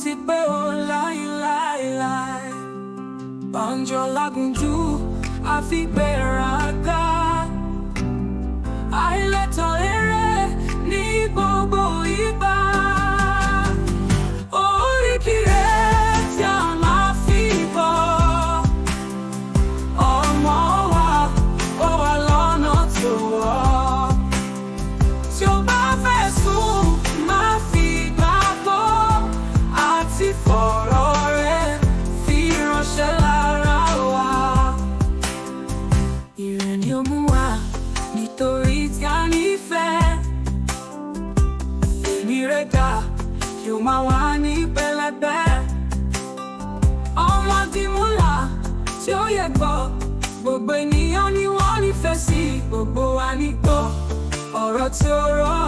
Ti pé o láíláíláí. Bánjọ lágúnjú, àfigbéraga. Àìlẹ́tọ̀ eré ní gbogbo ìgbà. Oríkì rẹ̀ tí a máa fi bọ̀. Ọmọ wa, ó wà lọ́nà tó wọ̀. Tí o bá fẹ́ sùn, má fi gbàgbọ́ àti fọ̀rọ̀ rẹ̀ fi ránṣẹ́ lára wa. Ire ni ó mú wa nítorí tí a nífẹ̀ẹ́. Èmi rẹ̀ dà, yóò máa wà ní pẹlẹbẹ. Ọmọ Dìmúlà tí ó yẹ gbọ́, gbogbo ènìyàn ni wọ́n nífẹ̀ẹ́ sí, gbogbo wa ní gbọ́. Ọ̀rọ̀ tí ó rọ̀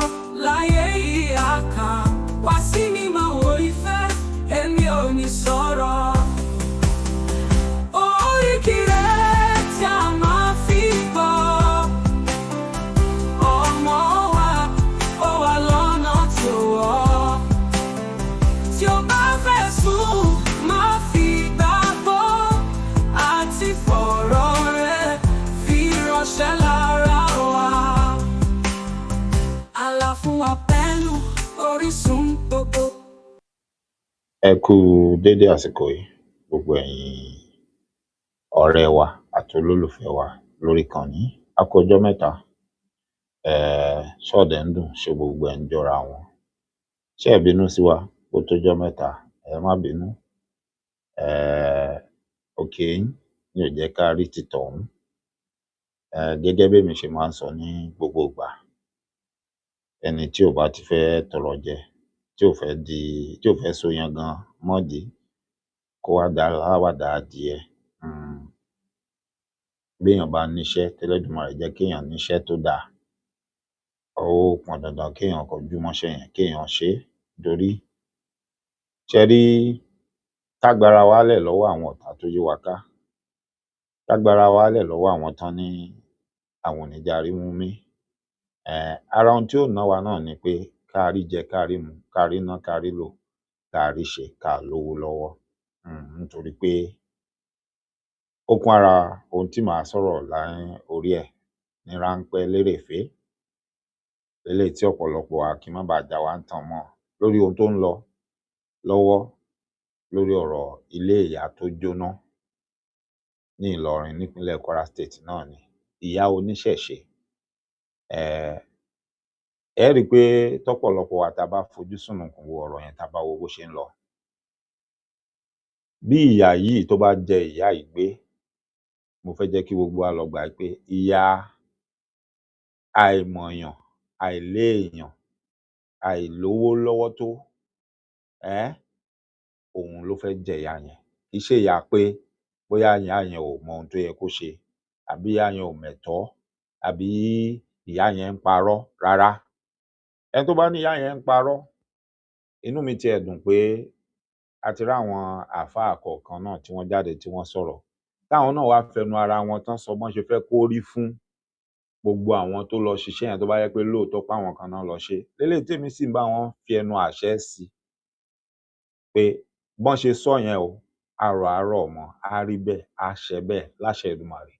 láyé ìhà kan, wá sí mímọ́ wo ìfẹ́, èmi ò ní sọ̀rọ̀. Oríkì rẹ̀ tí a máa fi gbọ́. Ọmọ wa, ó wà lọ́nà tí ó wọ̀. Tí o bá fẹ́ sùn, má fi gbàgbọ́ àti fọ̀rọ̀ rẹ̀ fi ránṣẹ́ lára wa. Àlà fún wa pẹ̀lú orísun gbogbo. Ẹ kú dédé àsìkò yìí, gbogbo ẹ̀yin ọ̀rẹ́ wa àti olólùfẹ́ wa lórí ìkànnì. A kú ọjọ́ mẹ́ta. Ṣọ́ọ̀dẹ̀ ń dùn, ṣe gbogbo ẹ̀ ń jọra wọn? Ṣé ẹ bínú sí wa? Ó tójọ́ mẹ́ta, ẹ má bínú. Òkè yín ni ò jẹ́ ká rí ti tọ̀hún. Gẹ́gẹ́ bí èmi ṣe máa ń sọ ní gbogbo ìgbà, ẹni tí ò bá ti fẹ́ tọrọ jẹ, tí ò fẹ́ di, tí ò fẹ́ so yangan mọ́dì, kó wá dá aláwàdà adìẹ. Bí èèyàn bá níṣẹ́, tElẹ́dùmarè jẹ́ kí èèyàn níṣẹ́ tó dáa, ó pọn dandan kí èèyàn kọjú mọ́ṣẹ́ yẹn, kí èèyàn ṣe é. Nítorí ṣé rí, ká gbára wa lẹ̀ lọ́wọ́ àwọn ọ̀tá tó yí wa ká, ká gbára wa lẹ̀ lọ́wọ́ àwọn tán ní àwọn ò ní jẹ́ a rímú mí. Ara ohun tí ó ná wa náà ni pé ká rí jẹ, ká rí mu, ká rí ná, ká rí lò, ká rí ṣe, ká lówó lọ́wọ́. Nítorí pé ó kún ara ohun tí màá sọ̀rọ̀ lá orí ẹ̀ ní ráńpẹ́ lérèfé. Eléyìí tí ọ̀pọ̀lọpọ̀ wa kí má bàa já wa ń tàn mọ́ lórí ohun tó ń lọ lọ́wọ́ lórí ọ̀rọ̀ ilé ìyá tó jóná ní Ìlọrin nípínlẹ̀ Kwara State náà ni. Ìyá oníṣẹ̀ṣe. Ẹ rí i pé tọ́pọ̀lọpọ̀ wa tá a bá fojú sùnùkùn wo ọ̀rọ̀ yẹn, tá a bá wo bó ṣe ń lọ. Bí ìyà yìí tó bá jẹ ìyá yìí gbé, mo fẹ́ jẹ́ kí gbogbo wa lọ gbà pé ìyà àìmọ̀yàn, àìléèyàn, àìlówó lọ́wọ́ tó, òun ló fẹ́ jẹ ìyà yẹn. Kì í ṣe ìyà pé bóyá ìyá yẹn ò mọ ohun tó yẹ kó ṣe, àbí ìyá yẹn ò mẹ̀tọ́, àbí ìyá yẹn ń parọ́. Rárá. Ẹni tó bá ní ìyá yẹn ń parọ́, inú mi ti ẹ̀ dùn pé a ti rí àwọn àáfàá kọ̀ọ̀kan náà tí wọ́n jáde tí wọ́n sọ̀rọ̀. Táwọn náà wá fẹnu ara wọn tán sọ bọ́n ṣe fẹ́ kó rí fún gbogbo àwọn tó lọ ṣiṣẹ́ yẹn, tó bá jẹ́ pé lóòótọ́ páwọn kan náà lọ ṣe. Léléyìí tèmi sì ń bá wọn fi ẹnu àṣẹ sí pé bọ́n ṣe sọ yẹn o, àrọ̀ àárọ̀ mọ́, á rí bẹ́ẹ̀, á ṣẹ bẹ́ẹ̀ láṣẹ Èdùmàrè.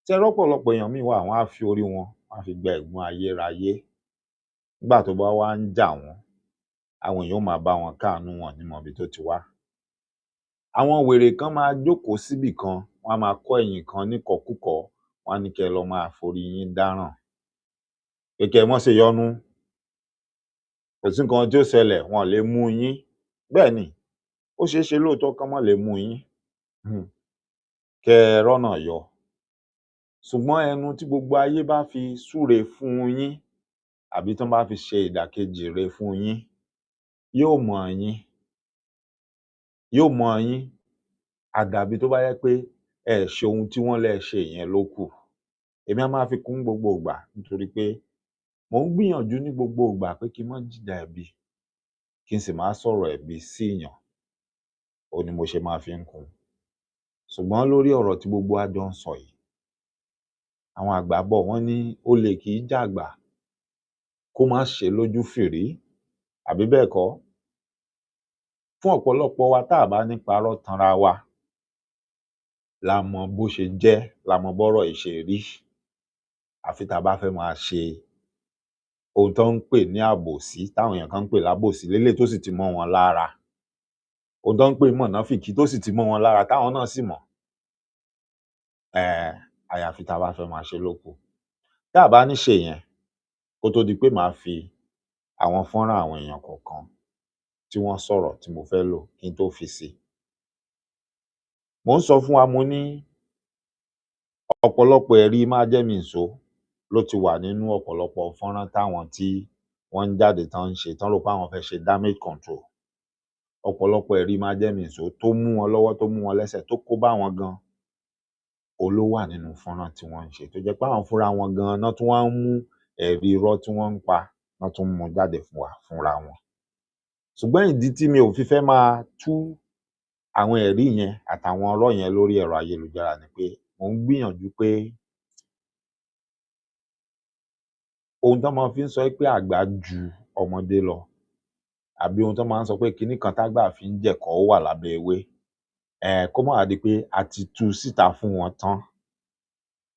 Ṣé rọ́pọ̀lọpọ̀ èèyàn míì wà, wọ́n á fi orí wọn, wọ́n á fi gba ègún ayérayé. Nígbà tó bá wá ń jà wọ́n, àwọn èèyàn ó máa bá wọn káàánú, wọn ní mọ ibi tó ti wá. Àwọn wèrè kan máa jókòó síbì kan, wọ́n á máa kọ́ ẹ̀yìn kan níkọ̀ọ́kúkọ̀ọ́, wọ́n á ní kẹ́ ẹ lọ máa forí yín dáràn. Pé kẹ́ ẹ mọ́ ṣe yọnu. Kò sí nǹkan tí ó ṣẹlẹ̀, wọn ò lè mú yín. Bẹ́ẹ̀ ni, ó ṣeé ṣe lóòótọ́ kán má lè mú yín. Kẹ́ ẹ rọ́nà yọ. Ṣùgbọ́n ẹnu tí gbogbo ayé bá fi súre fún yín, àbí tán bá fi ṣe ìdàkejì ire fún yín, yóò mọ̀ yín. Yóò mọ̀ yín. Àdàbí tó bá jẹ́ pé ẹ ṣe ohun tí wọ́n lẹ́ ṣe yẹn ló kù. Èmi a máa fi kún gbogbo ìgbà nítorí pé mò ń gbìyànjú ní gbogbo ìgbà pé kí n má jìjà ẹ̀bi, kí n sì má sọ̀rọ̀ ẹ̀bi sí èèyàn. Òun ni mo ṣe máa fi ń kún. Ṣùgbọ́n lórí ọ̀rọ̀ tí gbogbo wa jọ ń sọ yìí, àwọn àgbà bọ̀ wọ́n ní olè kì í jàgbà kó má ṣe lójú fìrí, àbí bẹ́ẹ̀ kọ́? Fún ọ̀pọ̀lọpọ̀ wa, tá a bá ní parọ́ tanra wa, la mọ bó ṣe jẹ́, la mọ bọ́rọ̀ yìí ṣe rí. Àfi tá a bá fẹ́ máa ṣe ohun tó ń pè ní àbòsí, táwọn èèyàn kan ń pè lábòsí léléyìí tó sì ti mọ́ wọn lára, ohun tó ń pè ní mọ̀náfìkì tó sì ti mọ́ wọn lára táwọn náà sì mọ̀. Àyàfi tá a bá fẹ́ máa ṣe ló kù. Tá a bá ní ṣe yẹn, kó tó di pé màá fi àwọn fọ́nrán àwọn èèyàn kọ̀ọ̀kan tí wọ́n sọ̀rọ̀ tí mo fẹ́ lò kí n tó fi sí i. Mò ń sọ fún wa, mo ní ọ̀pọ̀lọpọ̀ ẹ̀rí májẹ́mìíṣó ló ti wà nínú ọ̀pọ̀lọpọ̀ fọ́nrán táwọn tí wọ́n ń jáde tán ń ṣe, tán rò pé àwọn fẹ́ ṣe damage control. Ọ̀pọ̀lọpọ̀ ẹ̀rí májẹ́mìíṣó tó mú wọn lọ́wọ́, tó mú wọn lẹ́sẹ̀, tó kó bá wọn gan, òun ló wà nínú fọ́nrán tí wọ́n ń ṣe, tó jẹ́ pé àwọn fúnra wọn gan náà tún wá ń mú ẹ̀rí irọ́ tí wọ́n ń pa, náà tún mú jáde fún wa fúnra wọn. Ṣùgbọ́n ìdí tí mi ò fi fẹ́ máa tú àwọn ẹ̀rí yẹn àtàwọn ọ̀rọ̀ yẹn lórí ẹ̀rọ ayélujára ni pé mò ń gbìyànjú pé ohun tán máa fi ń sọ pé àgbà ju ọmọdé lọ, àbí ohun tán máa ń sọ pé kinní kan tágbà fi ń jẹ̀kọ ó wà lábẹ́ ewé, kó má wá di pé a ti tú síta fún wọn tán,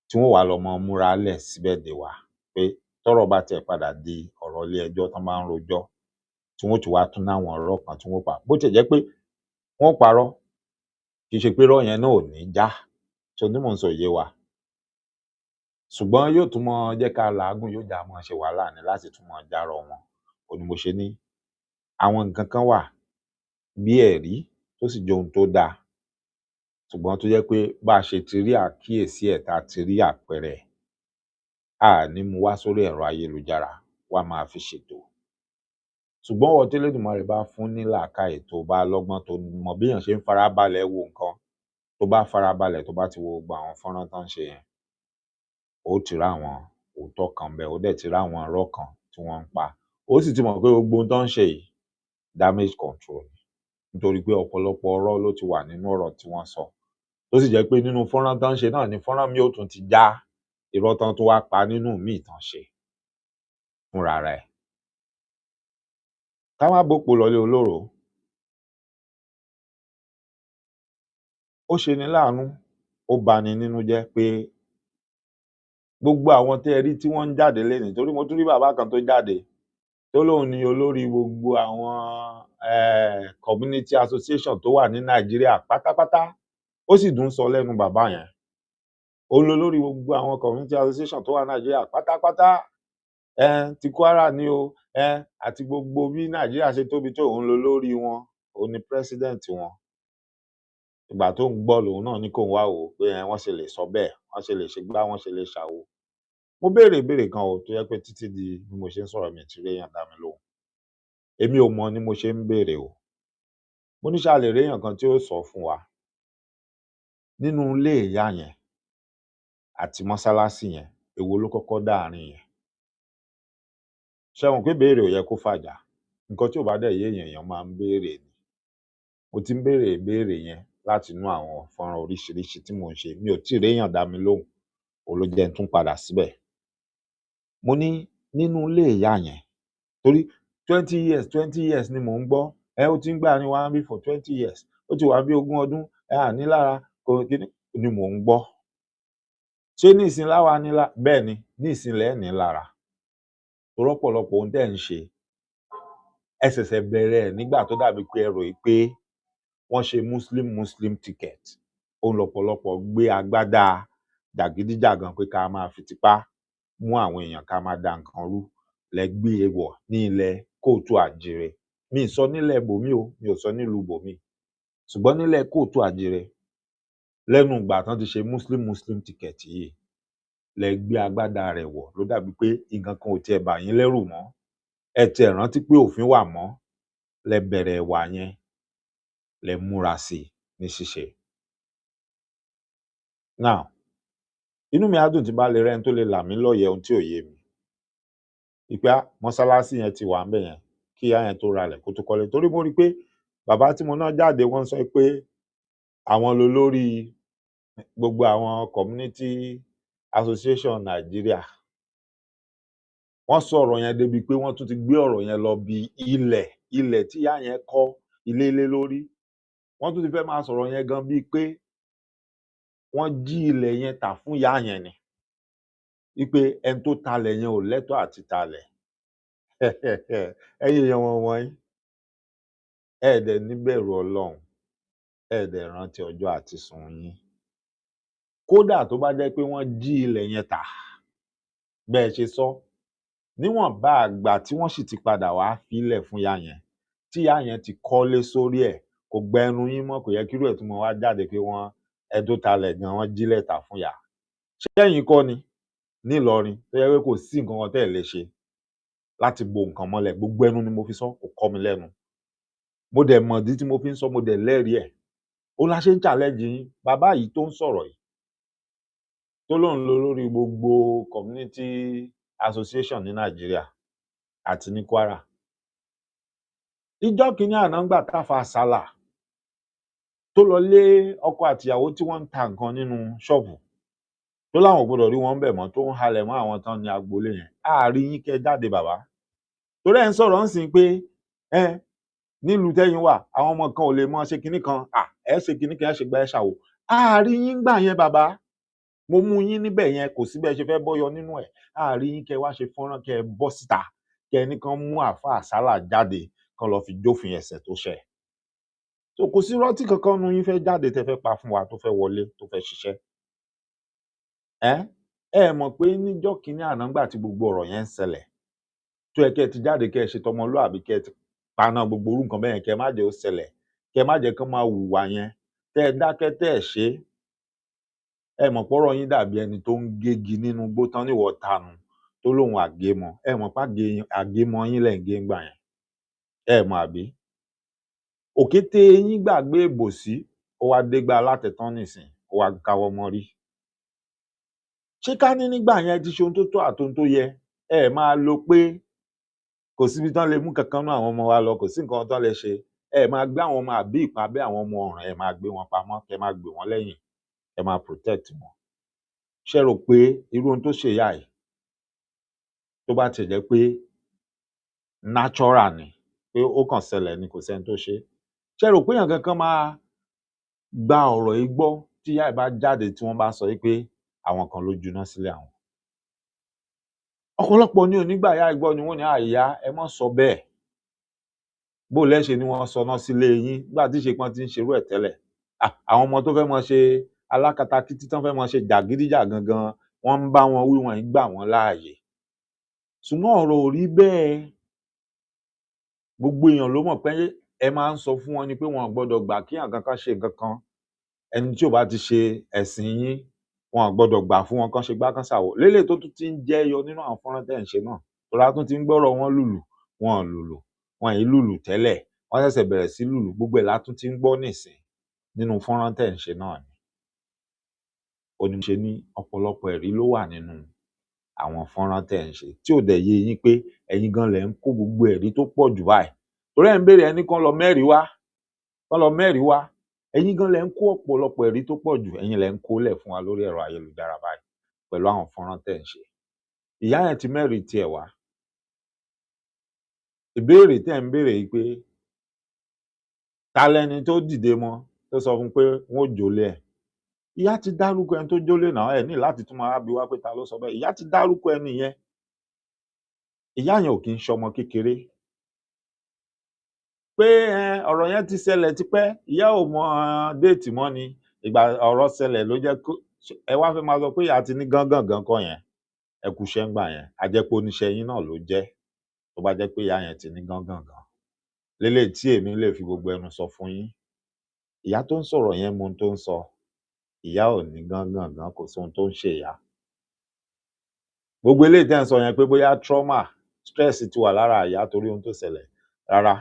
tí wọ́n wá lọ máa múra lẹ̀ síbẹ̀ dè wá pé tọ́rọ̀ bá tiẹ̀ padà di ọ̀rọ̀ ilé ẹjọ́ tán bá ń rojọ́, tí wọ́n ó ti wá tún láwọn ọ̀rọ̀ kan tí wọ́n pa. Bó tiẹ̀ jẹ́ pé wọ́n parọ́, kì í ṣe pé irọ́ yẹn náà ò ní já. Ṣé ohun tí mò ń sọ ò yé wa? Ṣùgbọ́n yóò tún máa jẹ́ ká làágùn, yóò jẹ́ á máa ṣe wàhálà ni láti tún máa járọ wọn. Òun ni mo ṣe ní àwọn nǹkan kan wà bí ẹ̀rí tó sì jẹ́ ohun tó dáa, ṣùgbọ́n tó jẹ́ pé bá a ṣe ti rí àkíyèsí ẹ̀, tá a ti rí àpẹẹrẹ ẹ̀, a ní mú wá sórí ẹ̀rọ ayélujára wá máa fi ṣètò. Ṣùgbọ́n ìwọ t'Elédùmarè bá fún ní làákàyè, tó bá lọ́gbọ́n, tó mọ béèyàn ṣe ń farabalẹ̀ wo nǹkan, tó bá farabalẹ̀, tó bá ti wo gbogbo àwọn fọ́nrán tán ń ṣe yẹn, ó ti ráwọn òótọ́ kan ńbẹ̀, ó dẹ̀ ti ráwọn irọ́ kan tí wọ́n ń pa. Ó sì ti mọ̀ pé gbogbo ohun tán ń ṣe yìí damage control ni, nítorí pé ọ̀pọ̀lọpọ̀ irọ́ ló ti wà nínú ọ̀rọ̀ tí wọ́n sọ. Tó sì jẹ́ pé nínú fọ́nrán tán ń ṣe náà ni fọ́nrán míì ó tún ti já irọ́ tán tún wá pa nínú míì tán ṣe fúnra ra ẹ̀. Ká má bòpó lọlé olóròó. Ó ṣeni láàánú, ó bani nínú jẹ́ pé gbogbo àwọn tẹ́ ẹ rí tí wọ́n ń jáde lénìí, torí mo tún rí bàbá kan tó jáde tó lóun ni olórí gbogbo àwọn community association tó wà ní Nàìjíríà pátápátá. Ó sì dùn sọ lẹ́nu bàbá yẹn. Òun lolórí gbogbo àwọn community association tó wà ní Nàìjíríà pátápátá. Ti Kwara ni o, àti gbogbo bí Nàìjíríà ṣe tóbi tó, òun lolórí wọn, òun ni president wọn. Ìgbà tó ń gbọ́ lòun náà ní kóun wá wò ó pé wọ́n ṣe lè sọ bẹ́ẹ̀, wọ́n ṣe lè ṣe gbá, wọ́n ṣe lè ṣàwo. Mo béèrè ìbéèrè kan o, tó jẹ́ pé títí di bí mo ṣe ń sọ̀rọ̀ mi ò tí ì réèyàn dá mi lóhùn. Èmi ò mọ̀ ni mo ṣe ń béèrè o. Mo ní ṣé a lè réèyàn kan tí ó sọ fún wa nínú ilé ìyá yẹn àti mọ́sálásí yẹn, èwo ló kọ́kọ́ dá àárín yẹn? Ṣé ẹ mọ̀ pé ìbéèrè ò yẹ kó fàjà? Nǹkan tí ò bá dẹ̀ yé èèyàn, èèyàn máa ń béèrè ni. Mo ti ń béèrè ìbéèrè yẹn láti inú àwọn fọ́nrán oríṣiríṣi tí mò ń ṣe. Mi ò tíì réèyàn dá mi lóhùn. Òun ló jẹ́ n tún padà síbẹ̀. Mo ní nínú ilé ìyá yẹn, torí 20 years, 20 years ni mò ń gbọ́. Ó ti ń gbé àárín wa níbí for 20 years. Ó ti wà bí 20 ọdún. À ní lára kò kíní ni mò ń gbọ́. Ṣé nísìnyí láwa ní lá? Bẹ́ẹ̀ ni, nísìnyí lẹ́ ní lára. Torí ọ̀pọ̀lọpọ̀ ohun tẹ́ ẹ̀ ń ṣe, ẹ ṣẹ̀ṣẹ̀ bẹ̀rẹ̀ ẹ̀ nígbà tó dàbí pé ẹ rò pé wọ́n ṣe Muslim Muslim ticket. Òun lọ̀pọ̀lọpọ̀ gbé agbádá jàgídíjàgan pé ká máa fi tipá mú àwọn èèyàn, ká máa da nǹkan rú, lẹ gbé e wọ̀ ní ilẹ̀ kóòtù àjíire. Mi ì sọ nílẹ̀ bòmíì o, mi ò sọ nílùú bòmíì. Ṣùgbọ́n nílẹ̀ kóòtù àjíire, lẹ́nu ìgbà tán ti ṣe Muslim Muslim ticket yìí, lẹ gbé agbádá rẹ̀ wọ̀ ló dàbí pé nǹkan kan ò tiẹ̀ bà yín lẹ́rù mọ́. Ẹ tiẹ̀ rántí pé òfin wà mọ́, lẹ bẹ̀rẹ̀ ìwà yẹn, lẹ múra sí i ní ṣíṣe. Now, inú mi á dùn tí bá lè rẹ́ni tó lè là mí lóye ohun tí ò yé mi. Wípé mọ́sálásí yẹn ti wà ńbẹ̀ yẹn kí ìyá yẹn tó ralẹ̀ kó tó kọ́lé. Torí mo rí i pé bàbá tí mo ná jáde wọ́n sọ pé àwọn lolórí gbogbo àwọn community association Nàìjíríà. Wọ́n sọ ọ̀rọ̀ yẹn débi pé wọ́n tún ti gbé ọ̀rọ̀ yẹn lọ bí ilẹ̀ tí ìyá yẹn kọ́. ilé lé lórí. Wọ́n tún ti fẹ́ máa sọ̀rọ̀ yẹn gan bíi pé wọ́n jí ilẹ̀ yẹn tà fún ìyá yẹn ni, wípé ẹni tó talẹ̀ yẹn ò lẹ́tọ̀ọ́ àti talẹ̀. Ẹ̀yin èèyàn wọ̀nyí, ẹ dẹ̀ níbẹ̀rù Ọlọ́run, ẹ dẹ̀ rántí ọjọ́ àtisùn yín. Kódà tó bá jẹ́ pé wọ́n jí ilẹ̀ yẹn tà bẹ́ẹ̀ ṣe sọ, níwọ̀nba àgbà tí wọ́n sì ti padà wá fílẹ̀ fún ìyá yẹn, tí ìyá yẹn ti kọ́lé sórí ẹ̀, kò gba ẹnu yín mọ́. Kò yẹ kírú ẹ̀ tún mọ́ wá jáde pé wọ́n ẹni tó talẹ̀ gan wọ́n jílẹ̀ tà fún ìyá. Ṣẹ́yìn kọ́ ni nílọrin tó yẹ pé kò sí nǹkan kan tẹ́ ẹ̀ lè ṣe láti bo nǹkan mọ́lẹ̀? Gbogbo ẹnu ni mo fi sọ, kò kọ́ mi lẹ́nu. Mo dẹ̀ mọ̀dí tí mo fi ń sọ, mo dẹ̀ lẹ́rìí ẹ̀. Ó la ṣe ń challenge yín. Bàbá yìí tó ń sọ̀rọ̀ yìí, tó lóun lọ lórí gbogbo community association ní Nàìjíríà àti ní Kwara, ìjọ́ kìíní àná ńgbà táfa sálà tó lọ lé ọkọ àtìyàwó tí wọ́n ń ta nǹkan nínú ṣọ́ọ̀bù, tó láwọn ò gbọdọ̀ rí wọn bẹ̀ mọ́, tó ń halẹ̀ mọ́ àwọn tán ní agboolé yẹn, àárí yín kẹ́ jáde bàbá. Torí ẹ̀ ń sọ̀rọ̀ ń sìn pé ẹ nílùú tẹ́yìn wà, àwọn ọmọ kan ò lè mọ ṣe kinní kan, ẹ ṣe kinní kan, ẹ ṣe gba ẹ ṣàwò. Àárí yín gbà yẹn bàbá, mo mú yín níbẹ̀ yẹn, kò sí bẹ́ẹ̀ ṣe fẹ́ bọ́yọ nínú ẹ̀. Àárí yín kẹ́ wá ṣe fọ́nrán, kẹ́ ẹ bọ́ síta, kẹ́ ẹ ní kán mú àáfàá sálà jáde, kán lọ fi jófin ẹ̀ṣẹ̀ tó ṣẹ̀. So kò sí rọ́tì kankan nu yín fẹ́ jáde tẹ́ fẹ́ pa fún wa, tó fẹ́ wọlé, tó fẹ́ ṣiṣẹ́. Ẹ ẹ mọ̀ pé níjọ́ kínní àná ńgbà tí gbogbo ọ̀rọ̀ yẹn ń ṣẹlẹ̀, tó yẹ kẹ́ ẹ ti jáde, kẹ́ ẹ ṣe tọmọlúàbí, kẹ́ ẹ ti paná gbogbo orú nǹkan bẹ́ẹ̀ yẹn, kẹ́ ẹ má jẹ́ ó ṣẹlẹ̀, kẹ́ ẹ má jẹ́ kán máa hùwà yẹn, tẹ́ ẹ dákẹ́ tẹ́ ẹ ṣe é. Ẹ mọ̀ pọ́rọ̀ yín dàbí ẹni tó ń gégi nínú igbó tán níwọ̀ tanu tó lóun àgémọ. Ẹ mọ̀ pé àgémọ yín lẹ̀ ń gé ńgbà yẹn, ẹ mọ̀ àbí? Òkété yín gbàgbé ìbòsí, ó wá dégbà alátẹ̀tán nìsín, ó wá káwọ́ mọ́rí. Ṣé ká ní nígbà yẹn ti ṣe ohun tó tọ́ àtohun tó yẹ? Ẹ máa lo pé kò síbi tán lè mú kankan nú àwọn ọmọ wa lọ, kò sí nǹkan tán lè ṣe. Ẹ máa gbé àwọn ọmọ àbí ìpabẹ́ àwọn ọmọ ọ̀ràn, ẹ máa gbé wọn pamọ́, kẹ máa gbè wọ́n lẹ́yìn, ẹ máa protect wọn. Ṣé rò pé irú ohun tó ṣe ìyá yìí, tó bá tiẹ̀ jẹ́ pé natural ni, pé ó kàn ṣẹlẹ̀ ni, kò sẹ́ni tó ṣe é, ṣé rò pé èèyàn kankan máa gba ọ̀rọ̀ yìí gbọ́ tí ìyá yìí bá jáde, tí wọ́n bá sọ wí pé àwọn kan ló juná sílẹ̀ àwọn? Ọ̀pọ̀lọpọ̀ ni ò ní gbà ìyá yìí gbọ́, ni wọ́n ní àìyá ẹ má sọ bẹ́ẹ̀. Bó lẹ́ ṣe ni wọ́n sọná sílé yín nígbà tí ìṣe pọ́n ti ń ṣerú ẹ̀ tẹ́lẹ̀. Àwọn ọmọ tó fẹ́ mọ ṣe alákatakítí, tán fẹ́ mọ ṣe jàgídíjàgan gan, wọ́n ń bá wọn wí, wọn ì gbà wọ́n láàyè. Ṣùgbọ́n ọ̀rọ̀ ò rí bẹ́ẹ̀. Gbogbo èèyàn ló mọ̀ pé ẹ máa ń sọ fún wọn ni pé wọn ò gbọdọ̀ gbà kí èèyàn kankan ṣe nǹkan kan. Ẹni tí ò bá ti ṣe ẹ̀sìn yín, wọn ò gbọdọ̀ gbà fún wọn kán ṣe gbá kán ṣàwò. Lélẹ̀ tó tún ti ń jẹyọ nínú àwọn fọ́nrán tẹ́ ẹ̀ ń ṣe náà, tọ́ra tún ti ń gbọ́rọ̀ wọn lùlù, wọn ò lùlù, wọn ì lùlù tẹ́lẹ̀, wọ́n ṣẹ̀ṣẹ̀ bẹ̀rẹ̀ sí lùlù, gbogbo ẹ̀ la tún ti ń gbọ́ nísìn nínú fọ́nrán tẹ́ ẹ̀ ń ṣe náà ni. Ó ní ṣe ní ọ̀pọ̀lọpọ̀ ẹ̀rí ló wà nínú àwọn fọ́nrán tẹ́ ẹ̀ ń ṣe, tí ò dẹ̀ yé yín pé ẹ̀yin gan lẹ̀ ń kó gbogbo ẹ̀rí tó pọ̀ jù báyìí. Torí ẹ̀ ń béèrè ẹni kán lọ mẹ́rìí wá, kán lọ mẹ́rìí wá. Ẹ̀yin gan lẹ̀ ń kó ọ̀pọ̀lọpọ̀ ẹ̀rí tó pọ̀ jù, ẹ̀yin lẹ̀ ń kó lẹ̀ fún wa lórí ẹ̀rọ ayélujára báyìí pẹ̀lú àwọn fọ́nrán tẹ́ ẹ̀ ń ṣe. Ìyá yẹn ti mẹ́rìí tiẹ̀ wá. Ìbéèrè tẹ́ ẹ̀ ń béèrè yìí pé ta lẹni tó dìde mọ́ tó sọ fún un pé wọ́n ó jólé ẹ̀. Ìyá ti dárúkọ ẹni tó jólé náà, ẹ ní láti tún máa bi wá pé ta ló sọ bẹ́ẹ̀. Ìyá ti dárúkọ ẹni yẹn. Ìyá yẹn ò kì í ṣọmọ kékeré. Pé ọ̀rọ̀ yẹn ti ṣẹlẹ̀ tipẹ́, ìyá ò mọ déètì mọ́ ni. Ìgbà ọ̀rọ̀ ṣẹlẹ̀ ló jẹ́ kó ẹ wá fẹ́ máa sọ pé ìyá ti ní gángangan kọ́ yẹn. Ẹ kúṣẹ́ ńgbà yẹn. A jẹ́ pé oníṣẹ́ yín náà ló jẹ́. Tó bá jẹ́ pé ìyá yẹn ti ní gángangan. Léléyìí tí èmi lè fi gbogbo ẹnu sọ fún yín. Ìyá tó ń sọ̀rọ̀ yẹn mọ ohun tó ń sọ. Ìyá ò ní gángangan, kò sí ohun tó ń ṣe ìyá. Gbogbo eléyìí tẹ́ ẹ̀ ń sọ yẹn pé bóyá trauma, stress ti wà lára ìyá torí ohun tó ṣẹlẹ̀. Rárá,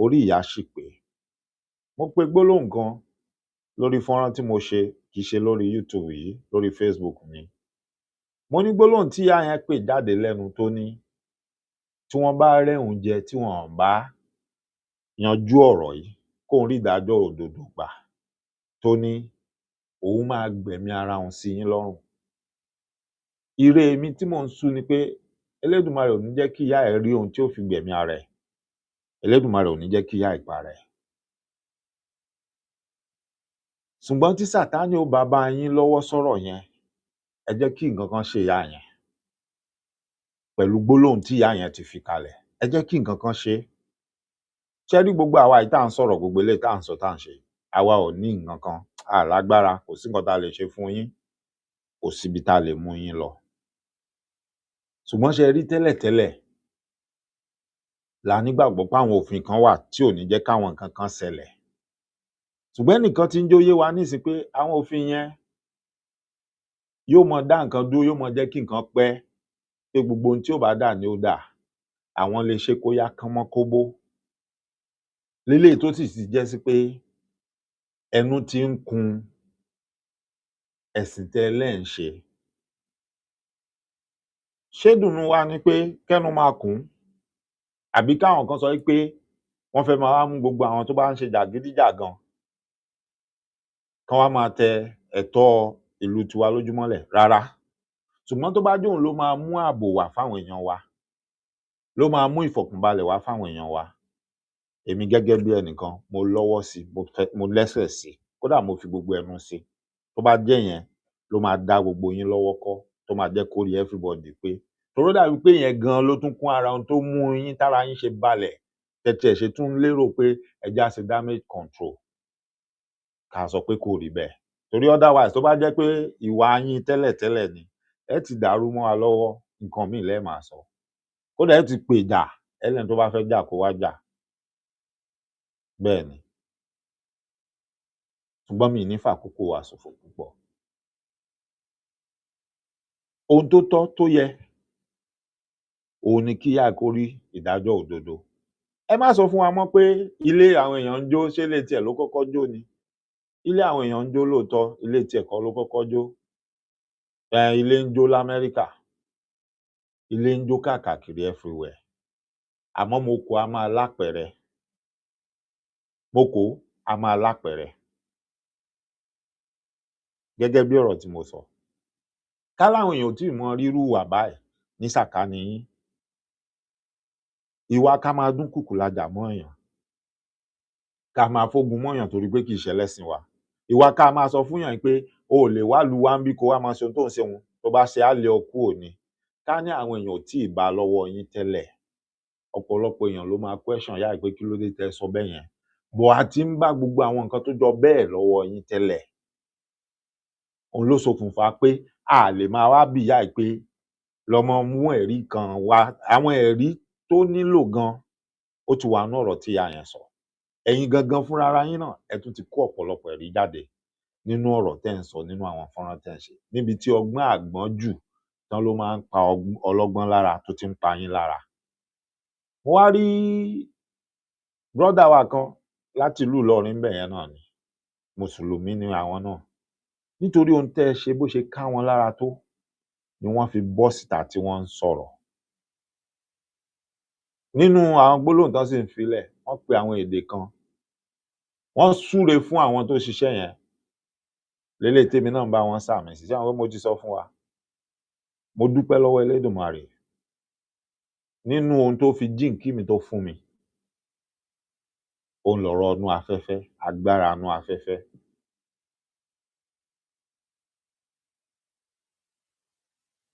orí ìyá ṣì pé. Mo pe gbólóhùn kan lórí fọ́nrán tí mo ṣe, kì í ṣe lórí YouTube yìí, lórí Facebook ni. Mo ní gbólóhùn tí ìyá yẹn pè jáde lẹ́nu tó ní tí wọ́n bá rẹ́ òun jẹ, tí wọn ò bá yanjú ọ̀rọ̀ yìí, kóun rí ìdájọ́ òdodo gbà, tó ní òun máa gbẹ̀mí ara òun sí yín lọ́rùn. Ire mi tí mò ń sú ni pé Elédùmarè ò ní jẹ́ kí ìyá ẹ̀ rí ohun tí ó fi gbẹ̀mí ara ẹ̀. Elédùmarè ò ní jẹ́ kí ìyá ẹ̀ para ẹ̀. Ṣùgbọ́n tí Sátánì ò bá bá yín lọ́wọ́ sọ̀rọ̀ yẹn, ẹ jẹ́ kí nǹkan kan ṣe ìyá yẹn pẹ̀lú gbólóhùn tí ìyá yẹn ti fi kalẹ̀. Ẹ jẹ́ kí nǹkan kan ṣe é. Ṣé rí gbogbo àwa yìí tá à ń sọ̀rọ̀, gbogbo eléyìí tá à ń sọ, tá à ń ṣe, àwa ò ní nǹkan kan, a lágbára, kò sí nǹkan tá a lè ṣe fún yín, kò síbi tá a lè mú yín lọ. Ṣùgbọ́n ṣé ẹ rí, tẹ́lẹ̀tẹ́lẹ̀ la nígbàgbọ́ pé àwọn òfin kan wà tí ò ní jẹ́ káwọn nǹkan kan ṣẹlẹ̀. Ṣùgbọ́n ẹnìkan ti ń jó yé wa nísìnyí pé àwọn òfin yẹn yóò mọ dá nǹkan dúró, yóò mọ jẹ́ kí nǹkan pẹ́, pé gbogbo ohun tí ò bá dà ni ó dà, àwọn lè ṣe kó yá kánmọ́ kóbó. Léléyìí tó sì ti jẹ́ sí pé ẹnu ti ń kun ẹ̀sìn tẹ́ ẹ lẹ́ ń ṣe. Ṣé dùnnú wa ni pé kẹ́nu máa kùn ún, àbí káwọn kan sọ wí pé wọ́n fẹ́ máa wá mú gbogbo àwọn tó bá ń ṣe jàgídíjàgan kán wá máa tẹ ẹ̀tọ́ ìlú tiwa lójúmọ́lẹ̀? Rárá. Ṣùgbọ́n tó bá jóun ló máa mú ààbò wá fáwọn èèyàn wa, ló máa mú ìfọ̀kànbalẹ̀ wá fáwọn èèyàn wa, èmi gẹ́gẹ́ bí ẹnìkan, mo lọ́wọ́ sí i, mo fẹ́, mo lẹ́sẹ̀ sí i, kódà mo fi gbogbo ẹnu sí i. Tó bá jẹ́ yẹn ló máa dá gbogbo yín lọ́wọ́ kọ́, tó máa jẹ́ kó rí everybody pé, torí ó dàbí pé yẹn gan ló tún kún ara ohun tó mú yín tára yín ṣe balẹ̀, tẹ́tí ẹ̀ ṣe tún lérò pé ẹ já ṣe damage control, ká sọ pé kò rí bẹ́ẹ̀. Torí otherwise, tó bá jẹ́ pé ìwà yín tẹ́lẹ̀tẹ́lẹ̀ ni, ẹ ti dàrú mọ́ wa lọ́wọ́, nǹkan míì lẹ́ẹ̀ máa sọ. Kódà ẹ ti pè jà, ẹlẹ́ni tó bá fẹ́ jà kó wá jà. Bẹ́ẹ̀ ni. Ṣùgbọ́n mi ì ní fàkókò wa ṣòfò púpọ̀. Ohun tó tọ́ tó yẹ òun ni kí ìyá kó rí ìdájọ́ òdodo. Ẹ má sọ fún wa mọ́ pé ilé àwọn èèyàn ń jó, ṣé ilé tiẹ̀ ló kọ́kọ́ jó ni? Ilé àwọn èèyàn ń jó lóòótọ́, ilé tiẹ̀ kọ́ ló kọ́kọ́ jó. Ilé ń jó l'Amẹ́ríkà, ilé ń jó káàkiri everywhere. Àmọ́ mo kò á máa lápẹẹrẹ. Mo kò á máa lápẹẹrẹ. Gẹ́gẹ́ bí ọ̀rọ̀ tí mo sọ. Ká láwọn èèyàn ò tíì mọ rírú ìwà báyìí ní sàkání yín. Ìwà ká máa dúnkùkù lajà mọ́ èèyàn, ká máa fógun mọ́yàn torí pé kì í ṣẹlẹ́sìn wa. Ìwà ká máa sọ fún yàn pé o ò lè wá lu wa ń bí kó wá máa ṣe ohun tó ń ṣe òun, tó bá ṣe á lé ọ kúrò ni. Ká ní àwọn èèyàn ò tíì bá a lọ́wọ́ yín tẹ́lẹ̀. Ọ̀pọ̀lọpọ̀ èèyàn ló máa question ìyá yìí pé kí ló dé tẹ́ ẹ sọ bẹ́ẹ̀ yẹn. Bọ̀ a ti ń bá gbogbo àwọn nǹkan tó jọ bẹ́ẹ̀ lọ́wọ́ yín tẹ́lẹ̀. Òun ló ṣokùnfà pé a lè máa wá bí ìyá yìí pé lọ mọ mú ẹ̀rí kan wá. Àwọn ẹ̀rí tó nílò gan, ó ti wà nínú ọ̀rọ̀ tí ìyá yẹn sọ. Ẹ̀yin gangan fúnra ara yín náà, ẹ tún ti kó ọ̀pọ̀lọpọ̀ ẹ̀rí jáde nínú ọ̀rọ̀ tẹ́ ń sọ, nínú àwọn fọ́nrán tẹ́ ń ṣe. Níbi tí ọgbọ́n àgbọ́njù tán ló máa ń pa ọlọ́gbọ́n lára tó ti ń pa yín lára. Mo wá rí brọ́dà wa kan láti ìlú Ìlọrin ńbẹ̀ yẹn náà ni. Mùsùlùmí ni àwọn náà. Nítorí ohun tẹ́ ẹ ṣe bó ṣe ká wọn lára tó ni wọ́n fi bọ́ síta tí wọ́n ń sọ̀rọ̀. Nínú àwọn gbólóhùn tán sì ń filẹ̀, wọ́n pe àwọn èdè kan. Wọ́n súre fún àwọn tó ṣiṣẹ́ yẹn. Léléyìí tèmi náà ń bá wọn sàmì sí. Ṣé àwọn pé mo ti sọ fún wa? Mo dúpẹ́ lọ́wọ́ Elédùmarè. Nínú ohun tó fi jíǹkí mi tó fún mi, òun lọ̀rọ̀ inú afẹ́fẹ́, agbára inú afẹ́fẹ́.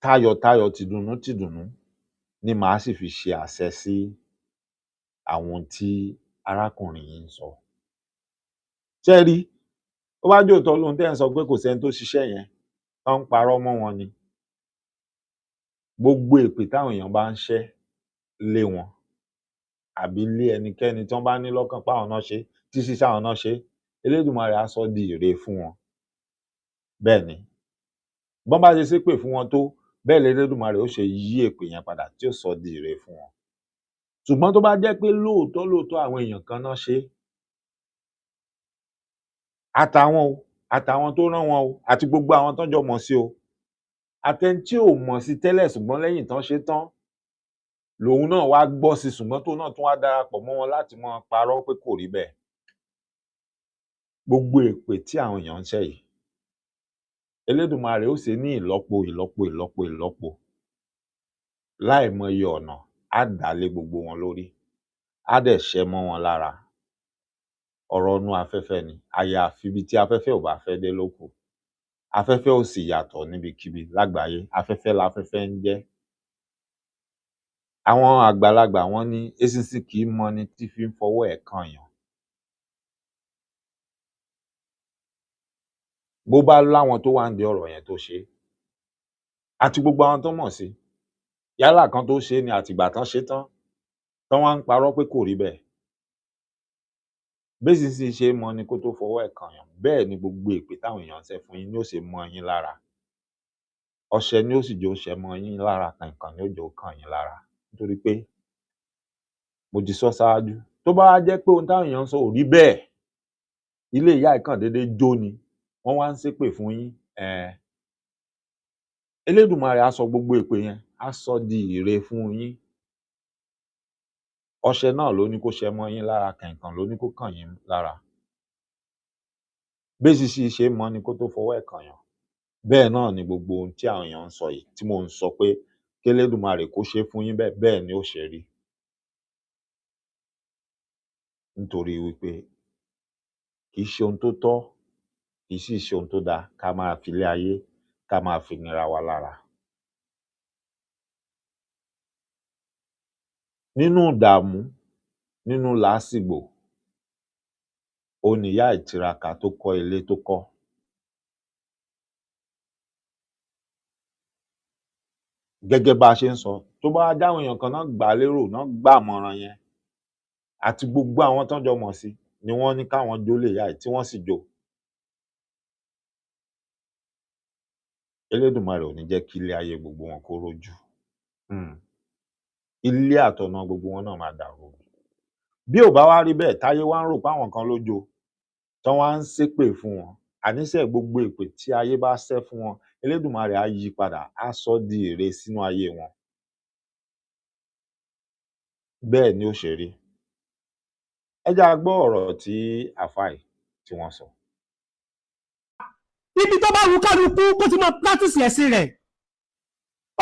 Tayọ̀tayọ̀, tìdùnnú tìdùnnú ni màá sì fi ṣe àṣẹ sí àwọn ohun tí arákùnrin yìí ń sọ. Ṣé ẹ rí? Tó bá jóòótọ́ lohun tẹ́ ẹ̀ ń sọ pé kò sẹ́ni tó ṣiṣẹ́ yẹn, tán ń parọ́ mọ́ wọn ni. Gbogbo èpè táwọn èèyàn bá ń ṣẹ́ lé wọn àbí lé ẹnikẹ́ni tí wọ́n bá ní lọ́kàn páwọn náà ṣe, tí ṣíṣe àwọn náà ṣe, Elédùmarè á sọ ọ́ di ire fún wọn. Bẹ́ẹ̀ ni. Bọ́n bá ṣe ṣépè fún wọn tó, bẹ́ẹ̀ l'Elédùmarè ó ṣe yí èpè yẹn padà tí ó sọ ọ́ di ire fún wọn. Ṣùgbọ́n tó bá jẹ́ pé lóòótọ́ lóòótọ́ àwọn èèyàn kan náà ṣe, àtàwọn o, àtàwọn tó rán wọn o, àti gbogbo àwọn tán jọ mọ̀ sí o, àtẹni tí ò mọ̀ sí tẹ́lẹ̀ ṣùgbọ́n lẹ́yìn tán ṣe tán lòun náà wá gbọ́ sí, ṣùgbọ́n tóun náà tún wá darapọ̀ mọ́ wọn láti máa parọ́ pé kò rí bẹ́ẹ̀. Gbogbo èpè tí àwọn èèyàn ń ṣẹ́ yìí, Elédùmarè ó ṣe ní ìlọ́po ìlọ́po ìlọ́po ìlọ́po láìmọye ọ̀nà, á dà á lé gbogbo wọn lórí, á dẹ̀ ṣẹ́ mọ́ wọn lára. Ọ̀rọ̀ inú afẹ́fẹ́ ni, àyàfi ibi tí afẹ́fẹ́ ò bá fẹ́ dé ló kù. Afẹ́fẹ́ ò sì yàtọ̀ níbikíbi lágbàáyé, afẹ́fẹ́ láfẹ́fẹ́ ń jẹ́. Àwọn àgbàlagbà wọ́n ní eṣinṣin kì í mọni tí fi ń fọwọ́ ẹ̀ kànyàn. Bó bá láwọn tó wà nídìí ọ̀rọ̀ yẹn tó ṣe é, àti gbogbo àwọn tó mọ̀ sí, yálà kan tó ṣe é ni àtìgbà tán ṣe tán, tán wá ń parọ́ pé kò rí bẹ́ẹ̀. Béṣinṣin ṣe é mọni kó tó fọwọ́ ẹ̀ kànyàn, bẹ́ẹ̀ ni gbogbo èpè táwọn èèyàn ń ṣẹ́ fún yín ni ó ṣe mọ́ yín lára. Ọṣẹ ni ó sì jẹ́ ó ṣẹ mọ́ yín lára, kànkàn ni ó jẹ́ ó kàn yín lára. Nítorí pé mo ti sọ ṣáájú, tó bá wá jẹ́ pé ohun táwọn èèyàn ń sọ ò rí bẹ́ẹ̀, ilé ìyá yìí kàn déédéé jó ni, wọ́n wá ń ṣépè fún yín, Elédùmarè á sọ gbogbo èpè yẹn, á sọ di ire fún yín. Ọṣẹ náà ló ní kó ṣẹ mọ́ yín lára, kànkàn ló ní kó kàn yín lára. Béṣinṣin ṣe é mọni kó tó fọwọ́ ẹ̀ kànyàn, bẹ́ẹ̀ náà ni gbogbo ohun tí àwọn èèyàn ń sọ yìí tí mò ń sọ pé kélédùmarè kó ṣe é fún yín bẹ́ẹ̀, bẹ́ẹ̀ ni ó ṣe rí. Nítorí wípé kì í ṣe ohun tó tọ́, kì í sì ṣe ohun tó dáa ká máa fi ilé ayé ká máa fi nira wa lára. Nínú ìdààmú, nínú làásìgbò, òun nìyá yìí tiraka tó kọ́ ilé tó kọ́. Gẹ́gẹ́ bá a ṣe ń sọ, tó bá wá jáwọn èèyàn kan náà gbà á lérò, náà gbàmọ̀ràn yẹn, àti gbogbo àwọn tán jọ mọ̀ sí ni wọ́n ní káwọn jólé ìyá yìí tí wọ́n sì jó. Elédùmarè ò ní jẹ́ kí ilé ayé gbogbo wọn kó rójú. Ilé àtọ̀nà gbogbo wọn náà máa dàrú. Bí ò bá wá rí bẹ́ẹ̀, táyé wá ń rò páwọn kan ló jó, tán wá ń ṣépè fún wọn, àníṣe gbogbo èpè tí ayé bá ṣẹ́ fún wọn, Elédùmarè á yí padà, á sọ ọ́ di ire sínú ayé wọn. Bẹ́ẹ̀ ni ó ṣe rí. Ẹ jẹ́ á gbọ́ ọ̀rọ̀ tí àfáà yìí tí wọ́n sọ. Ibi tó bá wù kálukú kó ti máa practice ẹ̀sìn rẹ̀.